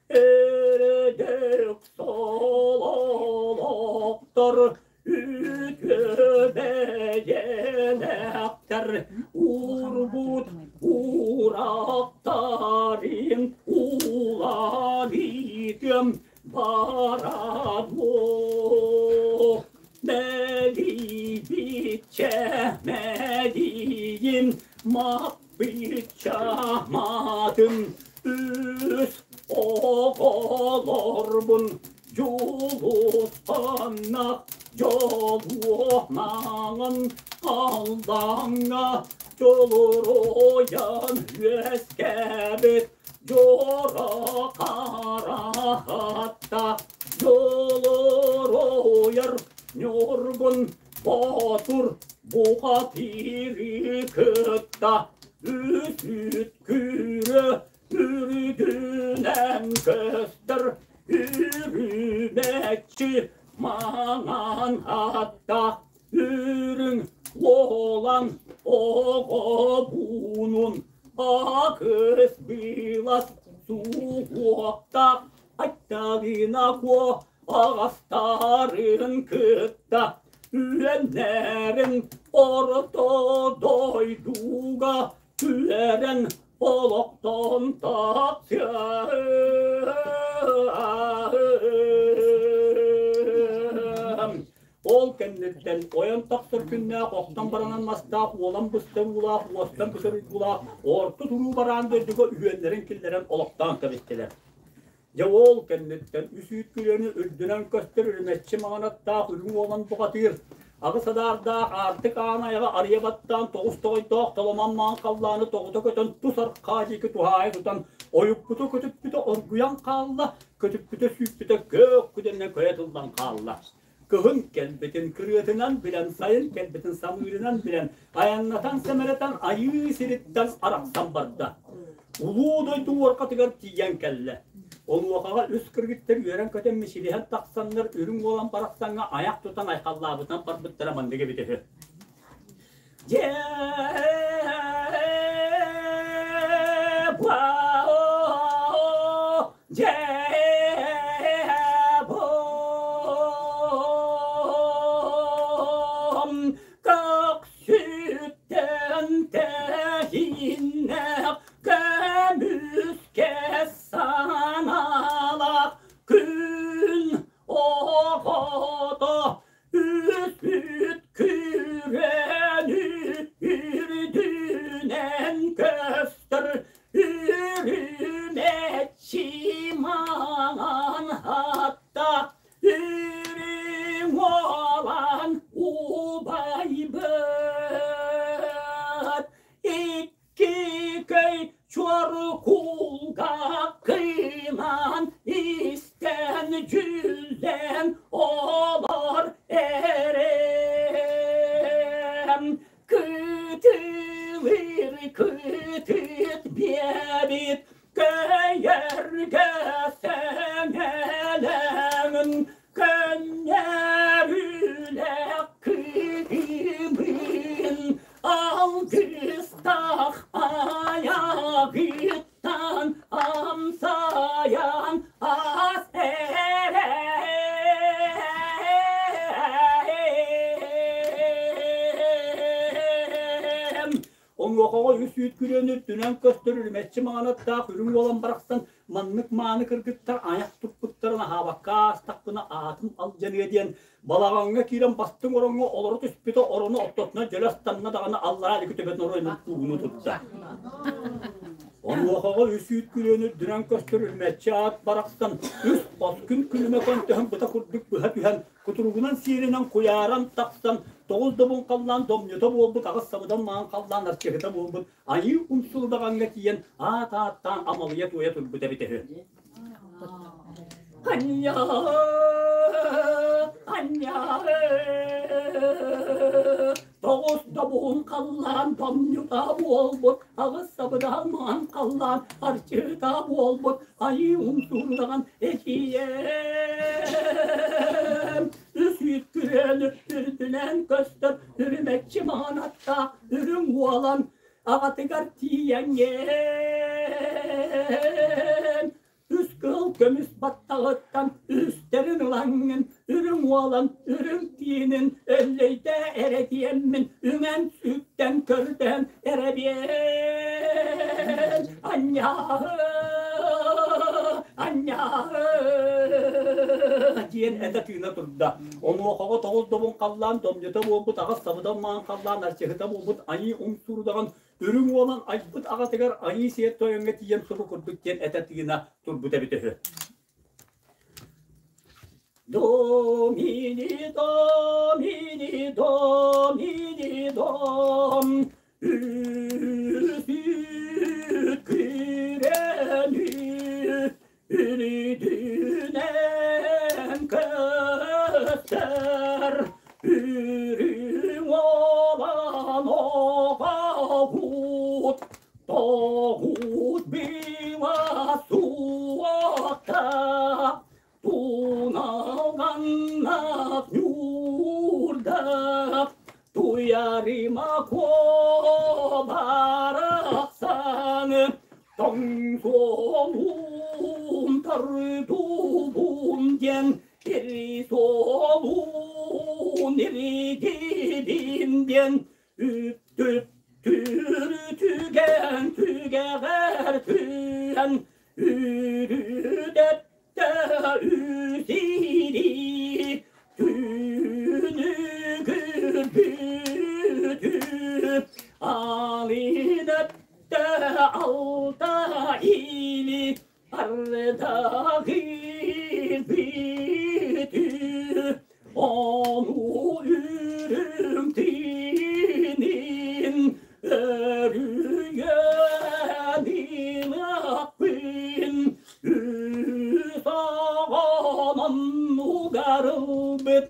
Өрөдөх сололоохтор үтүө бэйэлээхтэр уурбут уураахтарын уулаабытым барамо мэлийбиччэ мэлийим маппычча маатым үс оҕолорбун Дьулусханнаах дьолуо-маҥан халлааҥҥа дьулуруйан үөскээбит дьоро хараһатта дьулуруйар Ньургун Боотур бухатыыры кытта үс үт Үрдүнэн көстөр үрүмэччи маҥан аттаах үрүҥ уолан оҕобунун акыс былас суһуохтаах Айталина Куо аҕастарын кытта үөннэрин орто дойдуга түһэрэн олохтон тахсыам. Ол кэнниттэн ойон тахсар күннээх охтон баранан мастаах, уолан быстар уулаах, уостан бысар уйгулаах, орто туруу бараан дойдуга үһүөннэрин киллэрэн олохтоон кэбистилэр. Дьэ ол кэнниттэн үс үүт күрүөнү үрдүнэн көстөр үрүмэччи маҥан аттаах үрүҥ уолан бухатыыр, аҕыс адаардаах аартык аан айаҕа арыйа баттаан тоҕус тоҕойдоох толомон маҥан халлааны тоҕута көтөн тус архаа диэки туһаайа тутан ойуппуту көтүппүтэ оргуйан хаалла, көтүппүтэ сүүппүтэ көөх күдэнинэн көйө тыллан хаалла. Кыһын кэлбитин кырыатынан билэн, сайын кэлбитин самыырынан билэн, айаннатан-сэмэрэтэн айыы сириттэн арахсан барда. Улуу дойду уоркатыгар тиийэн кэллэ. Онуохаҕа үс кыргыттар үөрэн-көтөн мичилиһэн тахсаннар үрүҥ уолан барахсаҥҥа айах тутан айхаллаабытынан барбыттара маннык эбитэ үһү. Дьэ, Көксүттэн тэһииннээх көмүскэ санаалаах күн оҕото үспүт күрэни үрдүнэн көстөр үрүмэччи маҥан атта үрүҥ уолан убайбын. Кытылыр кытыт биэбит көйөргө сэмэлэҥин көннөрүлэх кыгымын алгыстаах айагыттан амсайан ас эрэм. Онуохаҕа үс үүт күрүөнү үрдүнэн көстөр үрүмэччи маҥанаттаах үрүҥ уолан барахсан маннык мааны кыргыттар айах туппуттарын аһаабакка аастахпына аатым алдьаныа диэн балаҕаҥҥа киирэн бастыҥ ороҥҥо олоро түспүтэ орону ортотунан дьөлө ыстанна даҕаны аллараа диэки төбөтүн оройунан куугунуу турда. Онуохаҕа үс үүт күрүөнү үрдүнэн көстөр үрүмэччи аат барахсан үс хос күн күлүмэ көнтөһүн быта курдук быһа түһэн кутуругунан сиэринэн куйааран тахсан тоҕус добун халлаан домньута буолбут аҕыс сабыдан маҥан халлаан арчыһыта буолбут айыы умсулдаҕаҥҥа тиийэн аат ааттаан амалыйа туойа турбут эбитэ үһү. Анньа, анньа, тоҕус добуһун халлаан домньута буолбут, аҕыс сабыдаал маҥан халлаан арчыта буолбут, айыы умсуурдаҕан этиэм. Үс үүт күрүөнү үрдүнэн көстөр үрүмэччи маҥан аттаах үрүҥ уолан аҕатыгар тиийэҥҥин үс кыыл көмүс баттаҕыттан үстэрин ылаҥҥын үрүҥ уолан үрүҥ тиинин өллөйдө эрэ диэммин үҥэн сүктэн көрдөһөн эрэбиэн анньааһы анньааһы диэн этэ тыына турда. Онуохаҕа тоҕус добун халлаан домньута буолбут аҕыс сабыдал маан халлаан арчыһыта буолбут айыы умсуурдаҕын Үрүҥ уолан айбыт аҕатыгар айыы сиэр тойоҥҥо тиийэн субу курдук диэн этэ тыына турбут эбитэ үһү. Домини, домини, домини, дом, үсүт күрэни үрдүнэн көстөр үрүҥ уолан оҕобут тоҕус была суохта туналганнах ньуурдах туйарыма куо барахсан Тоҥсуолуун тардубун диэн iri суолун иригибин диэн үптүптүр түгэн түгэҕэр түһэн үрүдэттэ үсири түүнүгүрбүтү алинэттэ алта или ардагырбүтү ону үрүҥ тиинин өрүйэн ылыахпын үс оҕонон угарылбыт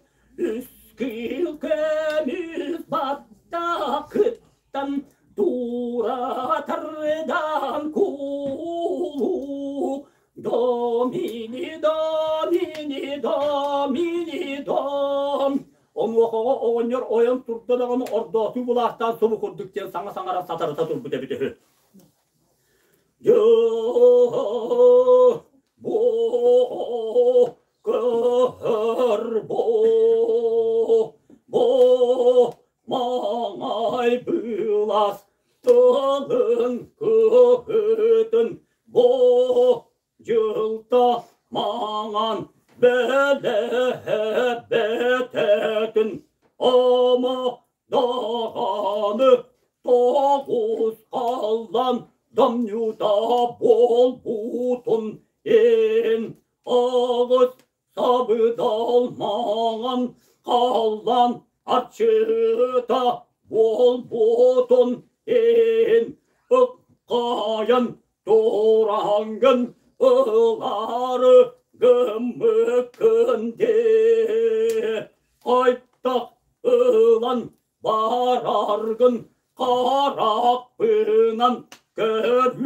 үс кыыл көмүс баттакыттан тура тардан куулу Домини, домини, домини, дом. Онуохаҕа оҕонньор ойон турда даҕаны ордоотуу былаастаан субу курдук диэн саҥа саҥара сатарыта турбут эбит үһү. Бу көр бу бу маҥай былас тылын кыһытын бу дьылта маҥан бэлэһэбэтэтин ама даҕаны тоҕус халлан домньута буолбутун эн аҕыс сабыдал маҥан халлан арчыта буолбутун эн ыккайан тураҥҥын ылаары гыммыккын дии хайдах ылан бараргын. Харахпынан көрүөҕүм,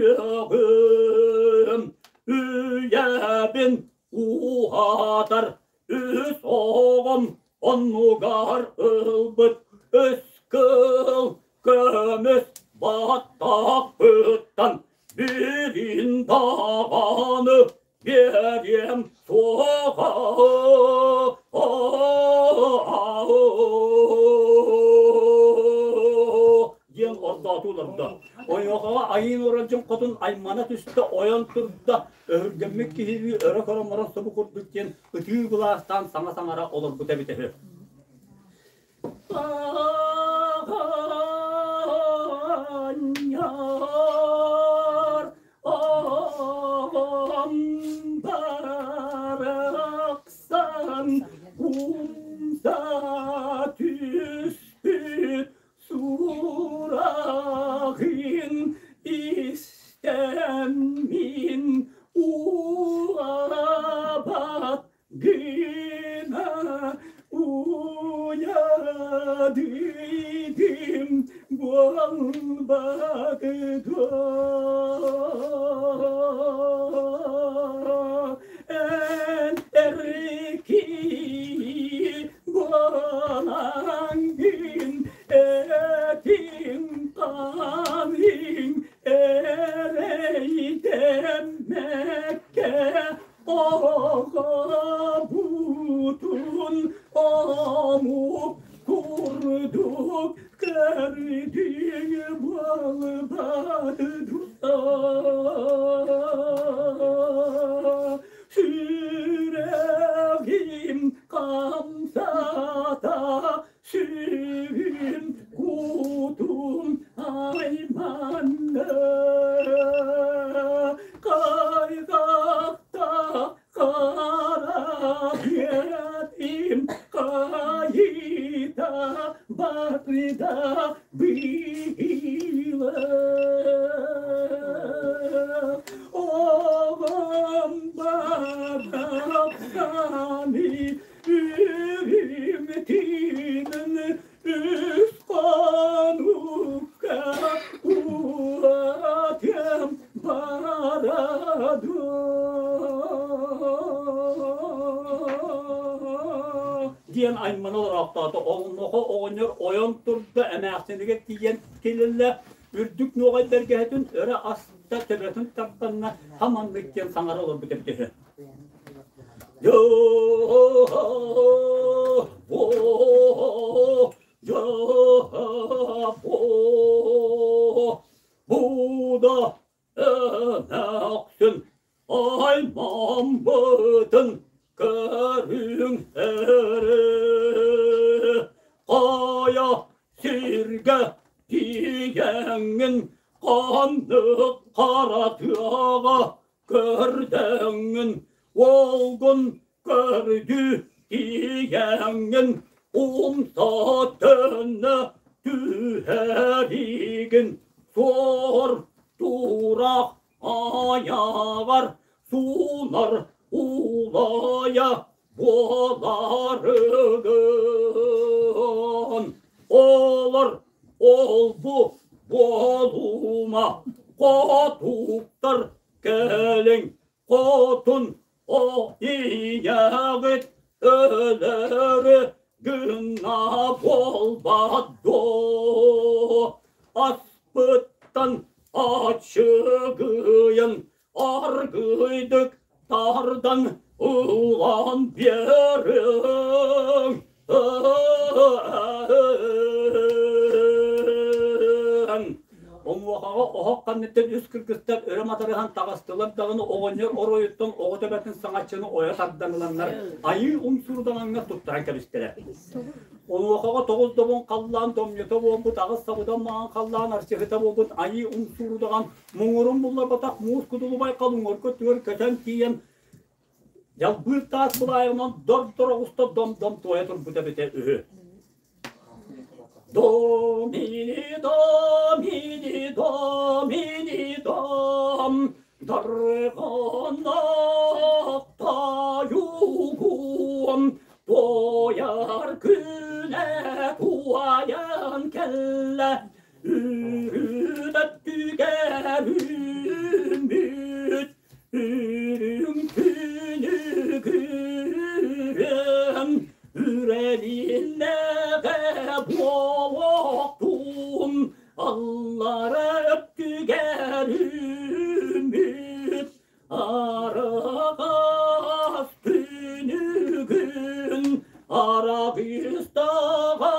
үйэбин уһатар үс оҕом оннугар ылбыт үс кыл көмүс баттахпыттан биирин даҕаны биэриэм суоҕа. Диэн ордооту олордо. Ойуохаҕа айыын уралдьын хотун аймана түстэ, ойон турда, өһүргэммит киһилии өрө көрөн баран субу курдук диэн ытыы былаастаан саҥа саҥара олорбута эбитэ үһү. Аҕанньар оҕом барахсан умса түспүт сураҕын истэн мин уҕаабат гына уйадыйдым буолбат дуо эн эрки буолаҥгын этиҥ ханыҥ эрэйдэммэккэ Оҕобутун омук курдук көрдүҥ буолбат дуо? Сүрэҕим хамсата сүрүн кутум айманна Хайҕахта харахетим хайыта барда быыла Оҕом барахсаны Үмтинин үс хонукка уатым бара диэн аймана олороохтоото. Оннохо оҕонньор ойон турда, эмээхсинигэр тиийэн кэлэллэ, үрдүк нуоҕай бэргэһэтин өрө аста, төбөтүн тарданна, хаманнык диэн саҥара олорбут эбит үһү. Буда эмээхсин аймаммытын көрүҥ эрэ хайа сиргэ тиийэҥҥин ханнык хара тыаҕа Көрдөҥҥүн, уолгун көрдүү тиийэҥҥин, умса төннө түһэригин, суор тураах айаҕар суунар улайа буоларыгын. Олор ол-бу буолума, хотуктар Кэлиҥ, хотун, о ийэҕит өлөрү гына буолбат дуо? Аспыттан аччыгыйан аргыйдык тардан ылан биэриҥ. Онуохаҕа оһох ханныттан үс кыргызтар өрө матарыһан таҕыстылар даҕаны оҕонньор оройуттан оҕо төбөтүн саҥаччыны ойо тардан ыланнар айыы умсуурдаҥаҥҥа туттаран кэбистилэр. Онуохаҕа тоҕус добун халлаан томньута буолбут, аҕыс сабыдан маҥан халлаан арчыһыта буолбут айыы умсуурдаҕан муҥурун булларбатах муус кудулубай халыҥ орго көтөн тиийэн Дьалбыыр таас былаайынан дор-дор оҕуста дом-дом туойа турбута эбитэ үһү. Домини, домини, домини, дом, дорҕонноохтойугум, туойар күнэ туойан кэллэ. Аллара өттүгэр үүммүт Арагас күнүгүн Арагыстаға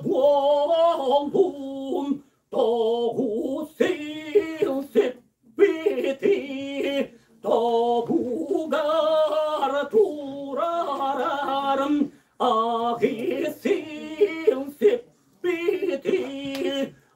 буоллун Тоҕус сыл сиппити Тобугар турарарым Аҕыс сыл сиппити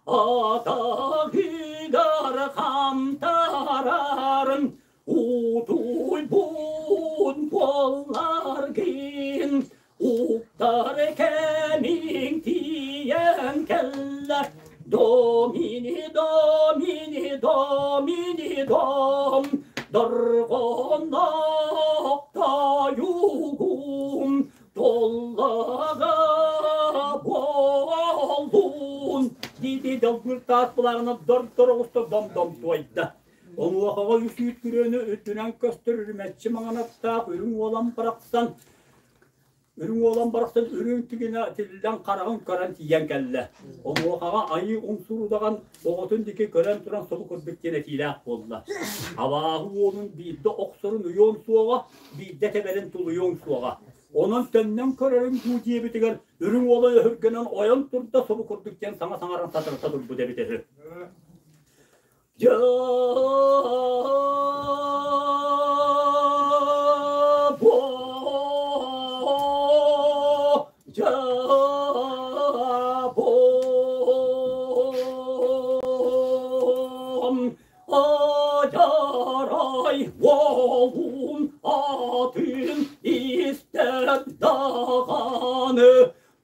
Атаҕыгар хантарарым Утуйбун буолларгын Уктар кэмиҥ тиийэн кэллэ Домини, домини, домини, дом Дорҕоонноох тойугум Толлаҕа буоллун дии-дии долгур таас былааҕынан дор-дор оҕуста дом-дом туойда. Онуохаҕа үс үүт күрүөнү үрдүнэн көстөр үрүмэччи маҥан аттаах үрүҥ уолан барахсан Үрүҥ уолан барахсан үрүҥ тигинэ тиллэн хараҕын көрөн тиийэн кэллэ. Онуохаҕа айыы умсуурудаҕан оҕотун диэки көрөн туран субу курдук диэн этиилээх буолла. Абааһы уолун биирдэ охсорун уйуон суоҕа, биирдэ тэбэрин тулуйуоҥ суоҕа. Онон төннөн көрөрүм дуу диэбитигэр үрүҥ уола өһүргэнэн ойон турда субу курдук диэн саҥа саҥаран сатарыта турбут эбитэ үһү. Адьарай уолун атын истэн даҕаны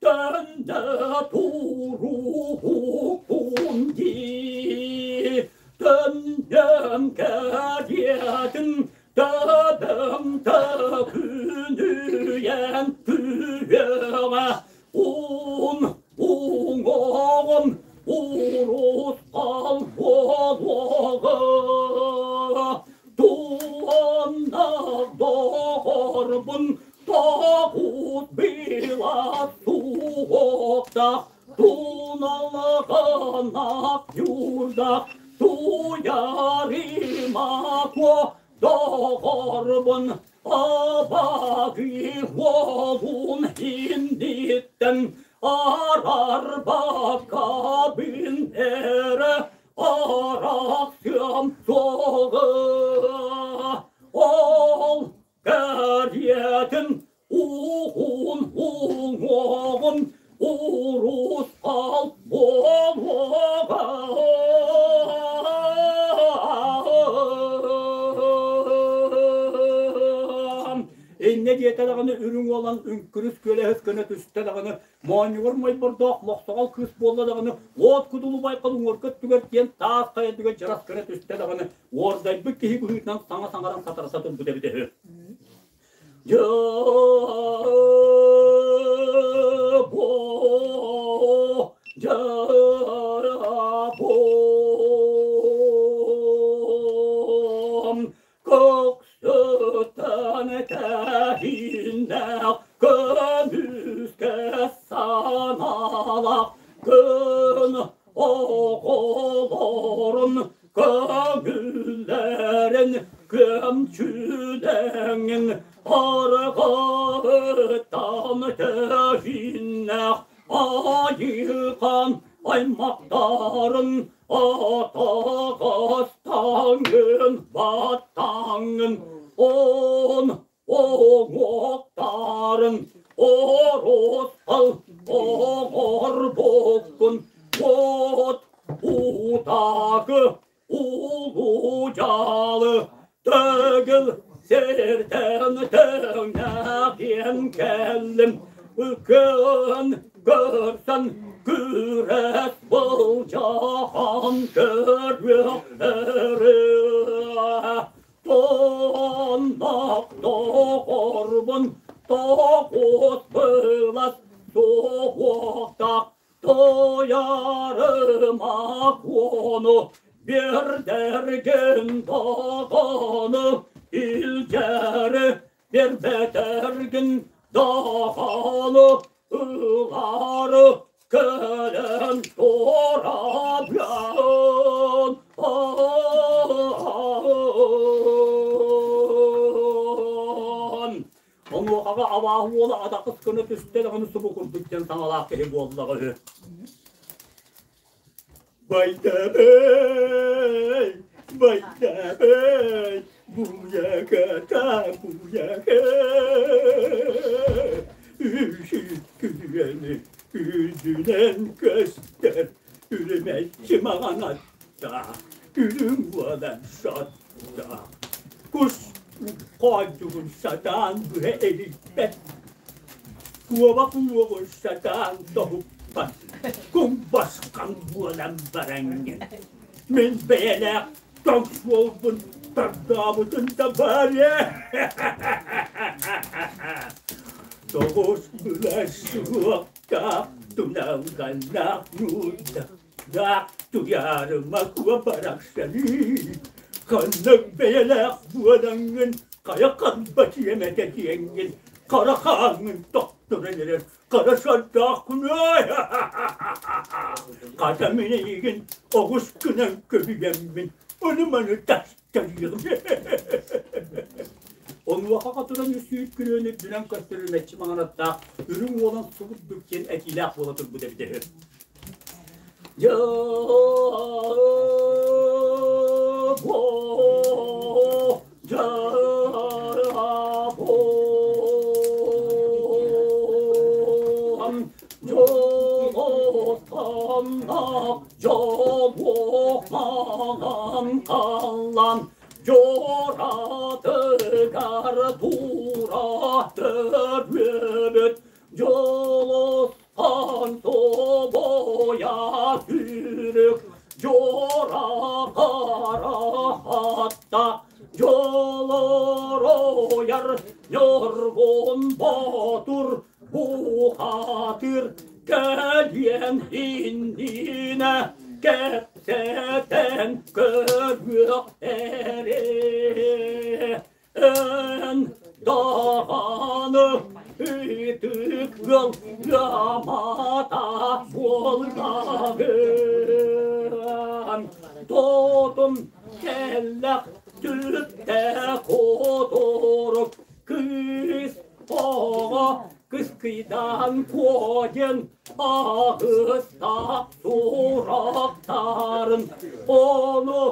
Төннө туруһукпун дии, төннөм кэриэтин төбөм төкүнүйэн түһүөҕэ, ун уҥуоҕум урусхал буолуоҕа. Туоннах доҕорбун Тоҕус быылат суохтах, туналаҕанах ньуурдах, туйарыма куо доҕорбун абагы уолун инниттэн арарбаккабын эрэ арахсыам суоҕа. Ол Кэриэтин уһун уҥуоҕун урусхал буолуоҕа. Инньэ диэтэ даҕаны үрүҥ уолан үҥкүрүс күөлэһис гына түстэ даҕаны моонньугар мойбордоох мохсоҕол кыыс буолла даҕаны уот кудулу байҕал уҥуорга өттүгэр диэн таас хайа үрдүгэр дьарас гына түстэ даҕаны уордайбыт киһи быһыытынан саҥа саҥаран сатараса турбут эбитэ үһү. Дьабо, дьабом, көксөтөн тэһииннээх көмүскэ санаалаах күн оҕолорун көҥүллэрин көмчүлэҥин арҕаһыттан тэһииннээх айыхан аймахтарын атаҕастаҥын баттаҥын он оҥоктарын оросхал оҥорбуккун от утаакы улуу дьаалы төгүл сиртэн тэҥнэхиэн кэллим күн көрсөн күрэс былдьаһан көрүөхтэрэ Тоннох доҕорбун тоҕус былас суһуохтаах Туйарыма куону биэрдэргин даҕаны илдьэри биэрбэтэргин даҕаны ылары кэлэн турабыа. Абааһы уола адакыс гына түстэ даҕаны субу курдук диэн саҥалаах киһи буоллаҕа үһү. Байдабай, байдабай, буйаката буйака, Үсүккүөни үрдүнэн көстөр, үрүмэччи маҥан аттаах, үрүҥ уолан соттоох. Кус хоонньугун сатаан быһа эрийбэт, куобах уоҕун сатаан тоһуппат, кумбасхан буолан бараҥҥын. Мин бэйэлээх тоҥ суолбун тардаабытын да баар ээ. Тоҕус былас суохтаах туналганнаах нуурда Даах туйаарыма куо барахсаный, ханнык бэйэлээх буолаҥҥын, хайа халба сиэмэтэ диэҥҥин, хара хааҥҥын тохторон эрэр хара сордооххун ой! Хата мин эйигин оҕус гынан көбүйэммин, ону-маны тастарыам. Онуоха туран үс сүүс күрүөнү үрдүнэн көстөрүмэччи маҥанаттаах үрүҥ уолан субурдук диэн этиилээх буола турбут эбитэ үһү. Дьоратыгар тура төрүөбүт Дьолуттан тобойа түрүк дьора хара дьолорояр Ньургун Боотур бухатыр кэлиэн иннинэ кэпсэтэн көрүөх эрэ Эн даҕаны ытык ыал ыамата буоллаҕын. Тотум кэллэх түптэ куотурук кыыс оҕо кыскыйдаан куодьан аҕыстаах сурахтарын ону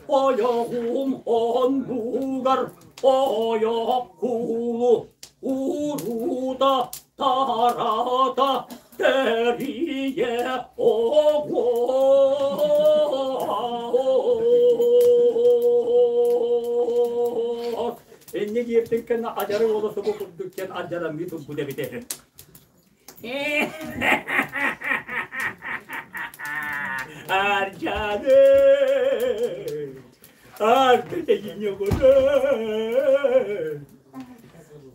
ойоҕум оннугар ойох куулу уруута тарата тэрийэ оҕуос. Инньэ диэбитин кэннэ адьары уола субу курдук диэн адьарамыы турбут эбитэ үһү. Арчаны,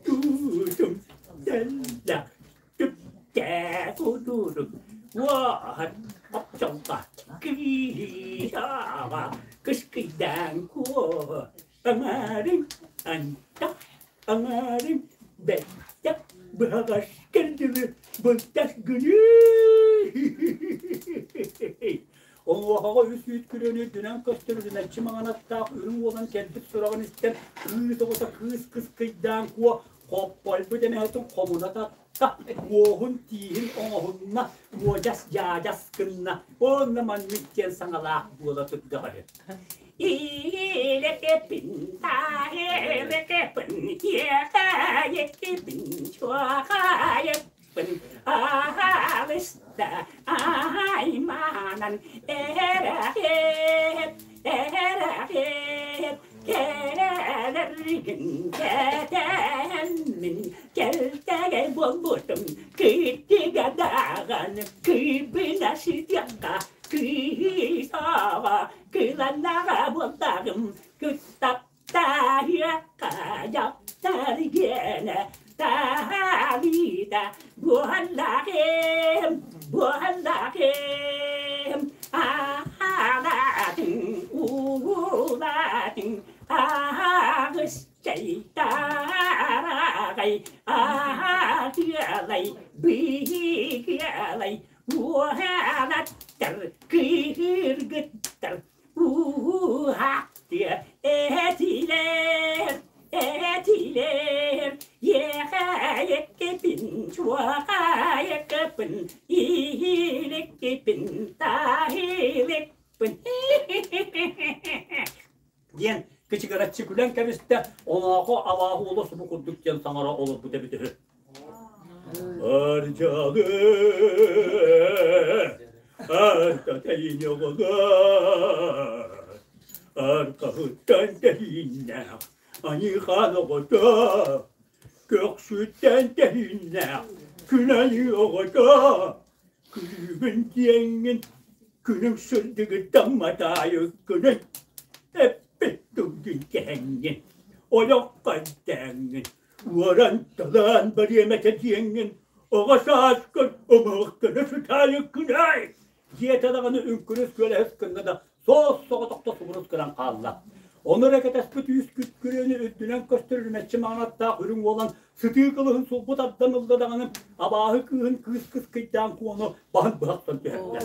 Тутум тэллэх түптэ кудурук уоһат охчолго киһиаҕа кыскыйдаан куо аҥаарыҥ антах аҥаарыҥ бэттэх быһаҕас кэрдибит былтас гыныы Онуохаҕа үс үүт күрүөнү үрдүнэн көстөр үрүмэччи маҥан аттаах үрүҥ уолан кэлбит сураҕын истэн, кыыс оҕото кыыс кыскыйдаан куо хоппойбут эмэһэтин хомуна татта, уоһун тииһин оҥоһунна, уодьас-дьаадьас гынна, уонна маннык диэн саҥалаах буола турдаҕа үһү. Илекепин, таэлекепин, иэхэйекепин, чуохайеппин, аалыста айманан эрэхеп, эрэхеп, кэлэргин кэтэммин, кэлтэгэй буолбутум, кыттыга даҕан, кыыбына сытыахха, кыысаҕа Кыланнаҕа буоллаҕым, кыттаптаһыахха дьахтар гиэнэ таһалыыта буоллаҕым, буоллаҕым. Аалатын, уулатын, аҕыс чэй тараҕай, аатыалай, быһыалай, Уһаалаттар, кыыргыттар, уһааттыа этилэр, этилэр, иэхэйэккэбин, кыйыгараччы күлэн кэбистэ, оноохо абааһы уола субу курдук диэн саҥара олорбут эбит үһү. Ардьалы, артатайын оҕолор, аркаһыттан тэһииннээх, аньыыхан оҕото, көхсүттэн тэһииннээх, күн айыы оҕото, күлүүгүн диэҥҥин күнүҥ сырдыгыттан матаайыккыный, эппит тылгын кэһэҥҥин, олоххо эрдээҥҥин, уоран талаан барыам этэ диэҥҥин, оҕо сааскын омоохтоно сытаайыккынай диэтэ даҕаны үҥкүрүс күөлэһис гынна да соос соҕотохто субурус гынан хаалла. Ону эрэ кэтэспит үүс күрүөнү үрдүнэн көстөр үрүмэччи маҥанаттаах үрүҥ уолан сытыы кылыһын сулбу тардан ылла даҕаны абааһы кыыһын кыыс кыскыйдаан куону баһын быһахтан түһэрдэ.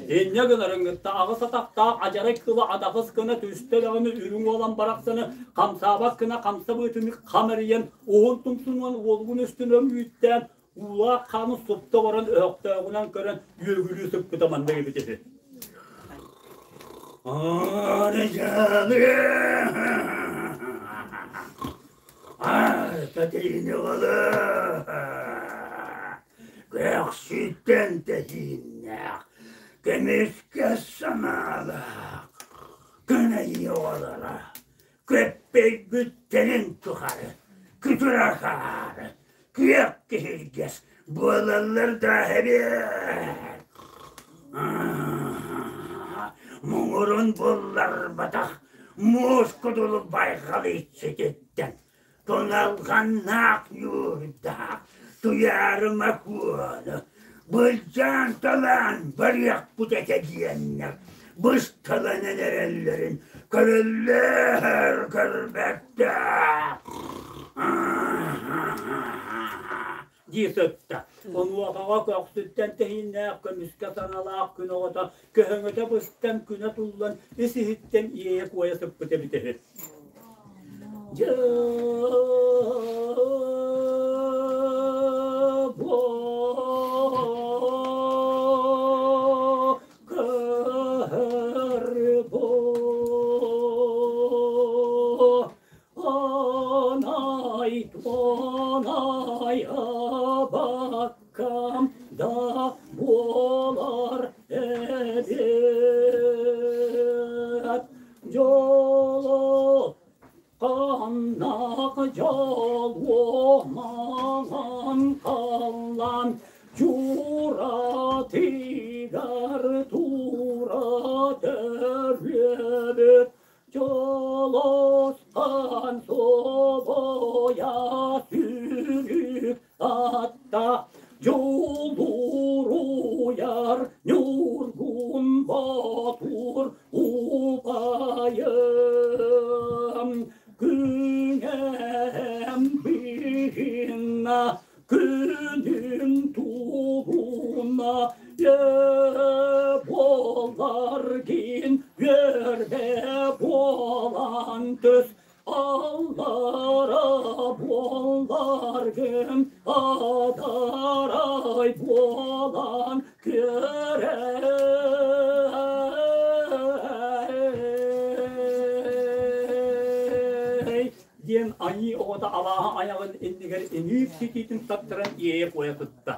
Инньэ гынарын кытта аҕыс атахтаах адьарай кыла адахыс гына түстэ даҕаны үрүҥ уолан барахсаны хамсаабат гына хамса быатыны хам эрийэн уһун тумсунан уолугун үстүн өҥүүттээн уулаах хааны супта баран өһөхтөөҕүнэн көрөн үөгүлүү сыппыта маннык эбит үһү. Көхсүттэн тэһииннээх, көмүскэ санаалаах, көнөйү оҕолоро көппөйбүттэрин тухары күтүр-акаары, күөх киһиргэс буолаллар да эбээт. Муҥурун булларбатах муус кудулу байҕал иччититтэн туналҕаннаах ньуурдаах Туйаарыма Куону былдьаан талаан барыахпыт этэ диэннэр бысталанан эрэллэрин көрөллөр көрбөттөр дии сытта. Онуохаҕа көхсүттэн тэһииннээх көмүскэ саҥалаах күн оҕото көһөҥөтө быстан күнэ туллан ис-иһиттэн иэйэ-куойа сыппыт эбитэ үһү. Анай абаккам да буолар эбит. Дьоло ханнах дьолуо маҥан халлаан чуратыгар тура төрүөбүт Дьолосхан собоя сүүрүк атта дьулуруйар Ньургун Боотур убайым күнэм быһынна күнүм туһуна буоларгын үөрбэ буолан түс аллара буоларгын адарай буолан күөрэй диэн айыы оҕото алааһа айаҕын иннигэр иҥиир ситиитин таттаран иэйэ-куойа сытта.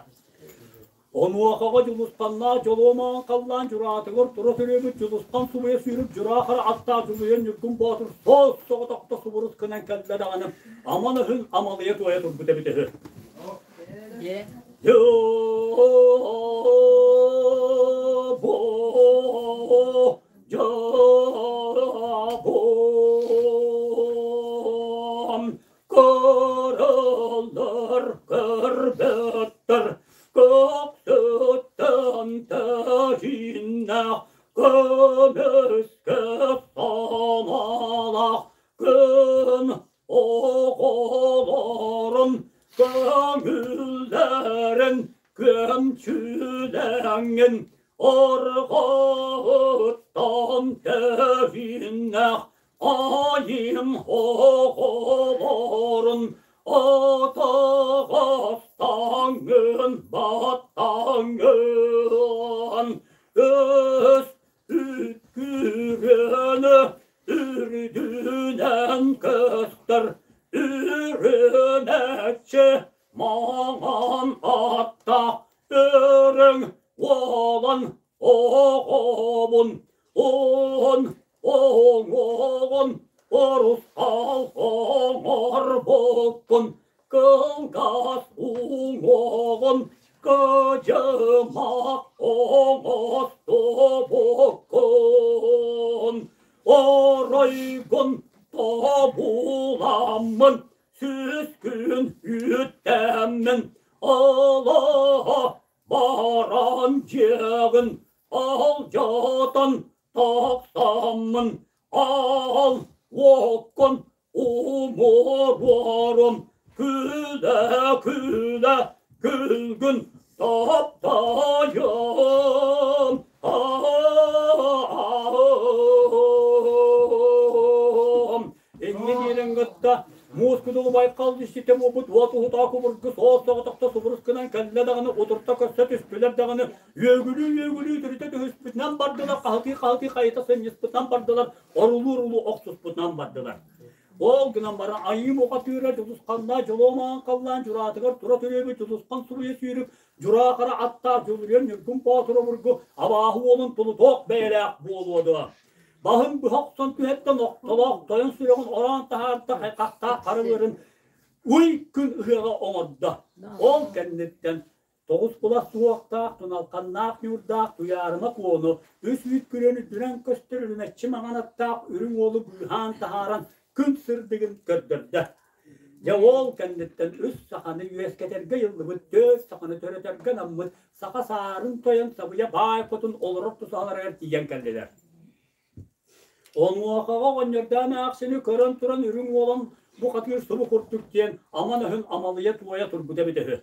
Онуохаҕа Дьулусханнаах Дьолуомаҕын халлаан дьураатыгар тура төрүөбүт Дьулусхан субуйа сүүрүк дьураа хара аттаах Дьулуйан Ньургун Боотур соос соҕотохто субурус гынан кэллэ даҕаны аман өһүн амалыйа туойа турбут эбит үһү. Дьообом Короллар көрбөттөр көктөттөн тэһииннээх көмүскэ санаалаах күн оҕолорун көҥүллэрин көмчүлэҥҥин орҕоттон тэһииннээх Айым оҕолорун атаҕастаҥын баттаҥын өс үткүрүөнү үрдү. Он оҥоҕун урусхал оҥорбуккун, кылгас уҥуоҕун кыдьымах оҥостубуккун. Оройгун тобуламмын, сүскүн үттэммин, алаһа баран дьиэҕин алдьатан тахсаммын, аал уоккун умуруорум, күлэ-күлэ күлгүн таптайым. Инньэ диирин кытта муус кудулу байкал иччитэ буолбут уот уһутаа кубургу суос соҕотохто субурус гынан кэллэ даҕаны утурта көрсө түстүлэр даҕаны үөгүлүү-үөгүлүү түрүтэ түһүспүтүнэн бардылар, хаһытыы-хаһытыы хайыта сынньыспытынан бардылар, орулуу-орулуу охсуспутунан бардылар. Ол гынан баран айыы муха-тыыра Дьулусханнаа дьолуомаан халлаан дьураатыгар тура төрүөбүт Дьулусхан суруйа сүүрүк дьураа хара аттаах Дьулуруйан Ньургун Боотур обургу абааһы уолун тулутуох бэйэлээх буолуо дуо? Баһын быһа охсон түһэттэн охтолоох тойон сүрэҕин ороон таһаарда хайҕахтаах харыларын уй күн ыһыаҕа оҥордо. Ол кэнниттэн тоҕус кулас суохтаах, туналханнаах ньуурдаах Туйаарыма Куону үс үүт күрүөн үрдүнэн көстөр үрүмэччи маҥан аттаах үрүҥ уолу быыһаан таһааран күн сырдыгын көрдөрдө. Дьэ ол кэнниттэн үс саханы үөскэтэргэ ыйыллыбыт, түөрт саханы төрөтөргө анаммыт саха саарын тойон сабыйа баай хотун олорор тусаһаларыгар тиийэн кэллилэр. Онуохаҕа оҕонньордоон эмээхсини көрөн туран үрүҥ уолан бу хатыыр субу курдук диэн аман өһүн амалыйа туойа турбута эбитэ үһү.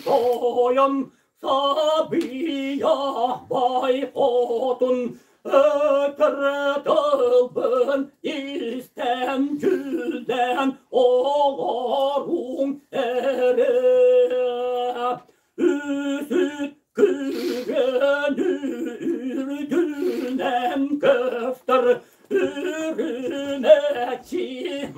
Тойон Сабия байхотун өтөр тылбын истэн дьүллэн олоруҥ эрэ үсүт күгэн үрдүнэн көстөр үрүмэччи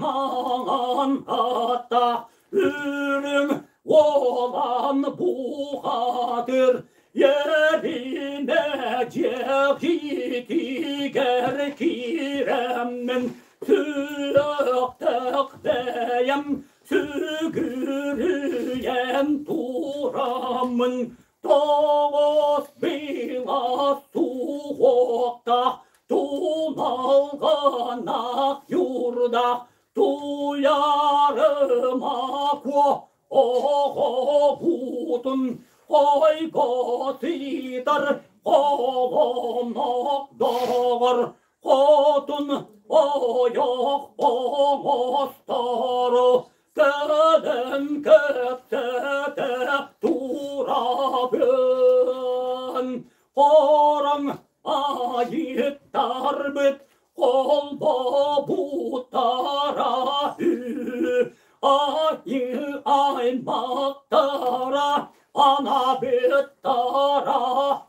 маҥан аттаах Үрүҥ уолан бухатыр Еринэ дьиэҕитигэр киирэммин Сүрэхтээх бэйэм сүгүрүйэн тураммын Тоҕус была суһуохтаах Туналҕанаах юрдаах Туйаарыма куо оҕобутун хойготуйдар холонох доҕор хотун ойох оҥостору кэлэн кэпсэтэ турабын. Хороҥ айыттарбыт холбообуттара үһү, айыы аймахтара анаабыттара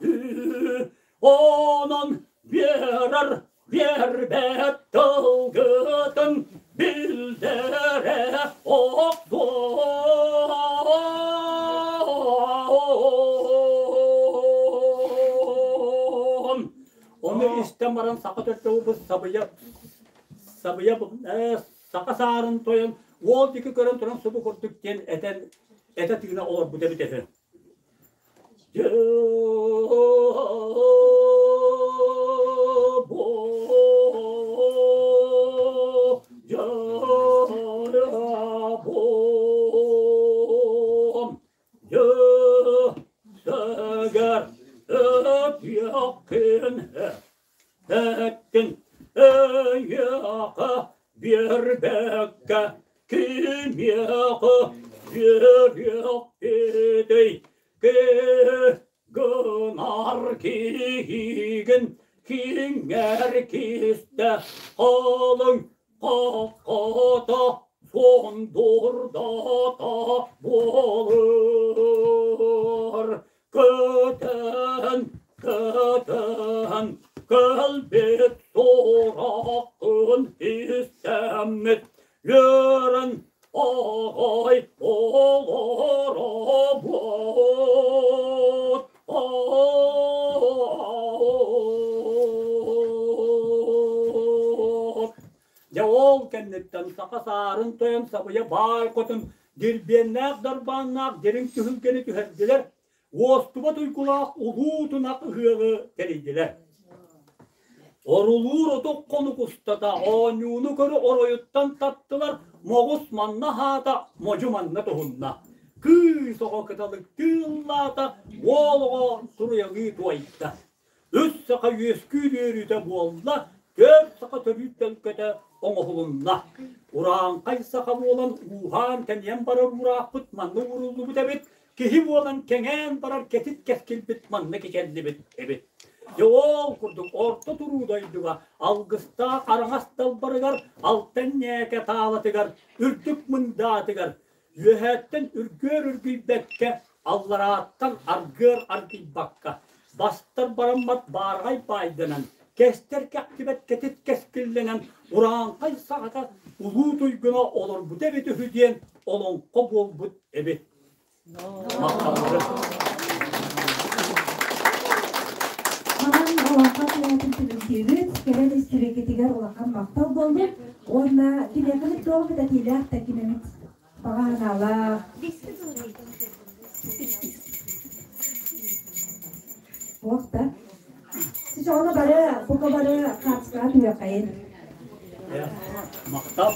үһү. Онон биэрэр биэрбэт тылгытын биллэрэ охтуом. Ону истэн баран саха төрдө сабыйа сабыйа саха саарын тойон уол диэки көрөн туран субу курдук диэн этэн этэ тыына олорбут эбит этэ. Биэрбэккэ кимиэхэ биэриэхпитий Гынар киһигин киҥэр кистэ халыҥ хаххата суондурдата буолар. Көтөн Кытын кэлбит сураххын истэммит үөрэн аҕай олоробут. Дьэ ол кэнниттэн саха саарын тойон сабыйа баай хотун дирбиэннээх дарбааннаах дириҥ түһүлгэни түһэрдилэр, уостубат уйгулаах улуу тунах ыһыаҕы тэрийдилэр. Орулуур отук хонук устата оонньууну көрө оройуттан таттылар, моҕус манна аһаата, модьу манна туһунна. Кыыс оҕо кыталыктыы ыллаата, уол оҕо туруйалыы туойда. Үс саха үөскүүр үөрүүтэ буолла, түөрт саха төрүүр төлкөтө оҥоһулунна. Урааҥхай саха буолан ууһаан-тэнийэн барар уураахпыт манна ууруллубут эбит, киһи буолан кэҥээн барар кэтит кэскилбит манна кичэллибит эбит. Дьэ ол курдук орто туруу дойдуга алгыстаах араҥас далбарыгар, алтан ньээкэ таалатыгар, үрдүк мындаатыгар Үөһээттэн үргүөр үргүйбэккэ, алларааттан аргыар аргыйбакка, бастар бараммат баараҕай баайданан, кэстэр кэхтибэт кэтит кэскиллэнэн, урааҥхай саҕата улуу туйгуна олорбута эбит үһү диэн олоҥхо буолбут эбит. Махталлары. Манан олоҥхо киэһэтин түмүктүүбүт. Кэлэн истибиккитигэр улахан махтал буоллун. Уонна киниэхэ туох этиилээх да ким эмит баҕа санаалаах. Туох да. Сочоҕуна бары бука бары хаартыскаҕа түһүөххэйин. Махтал.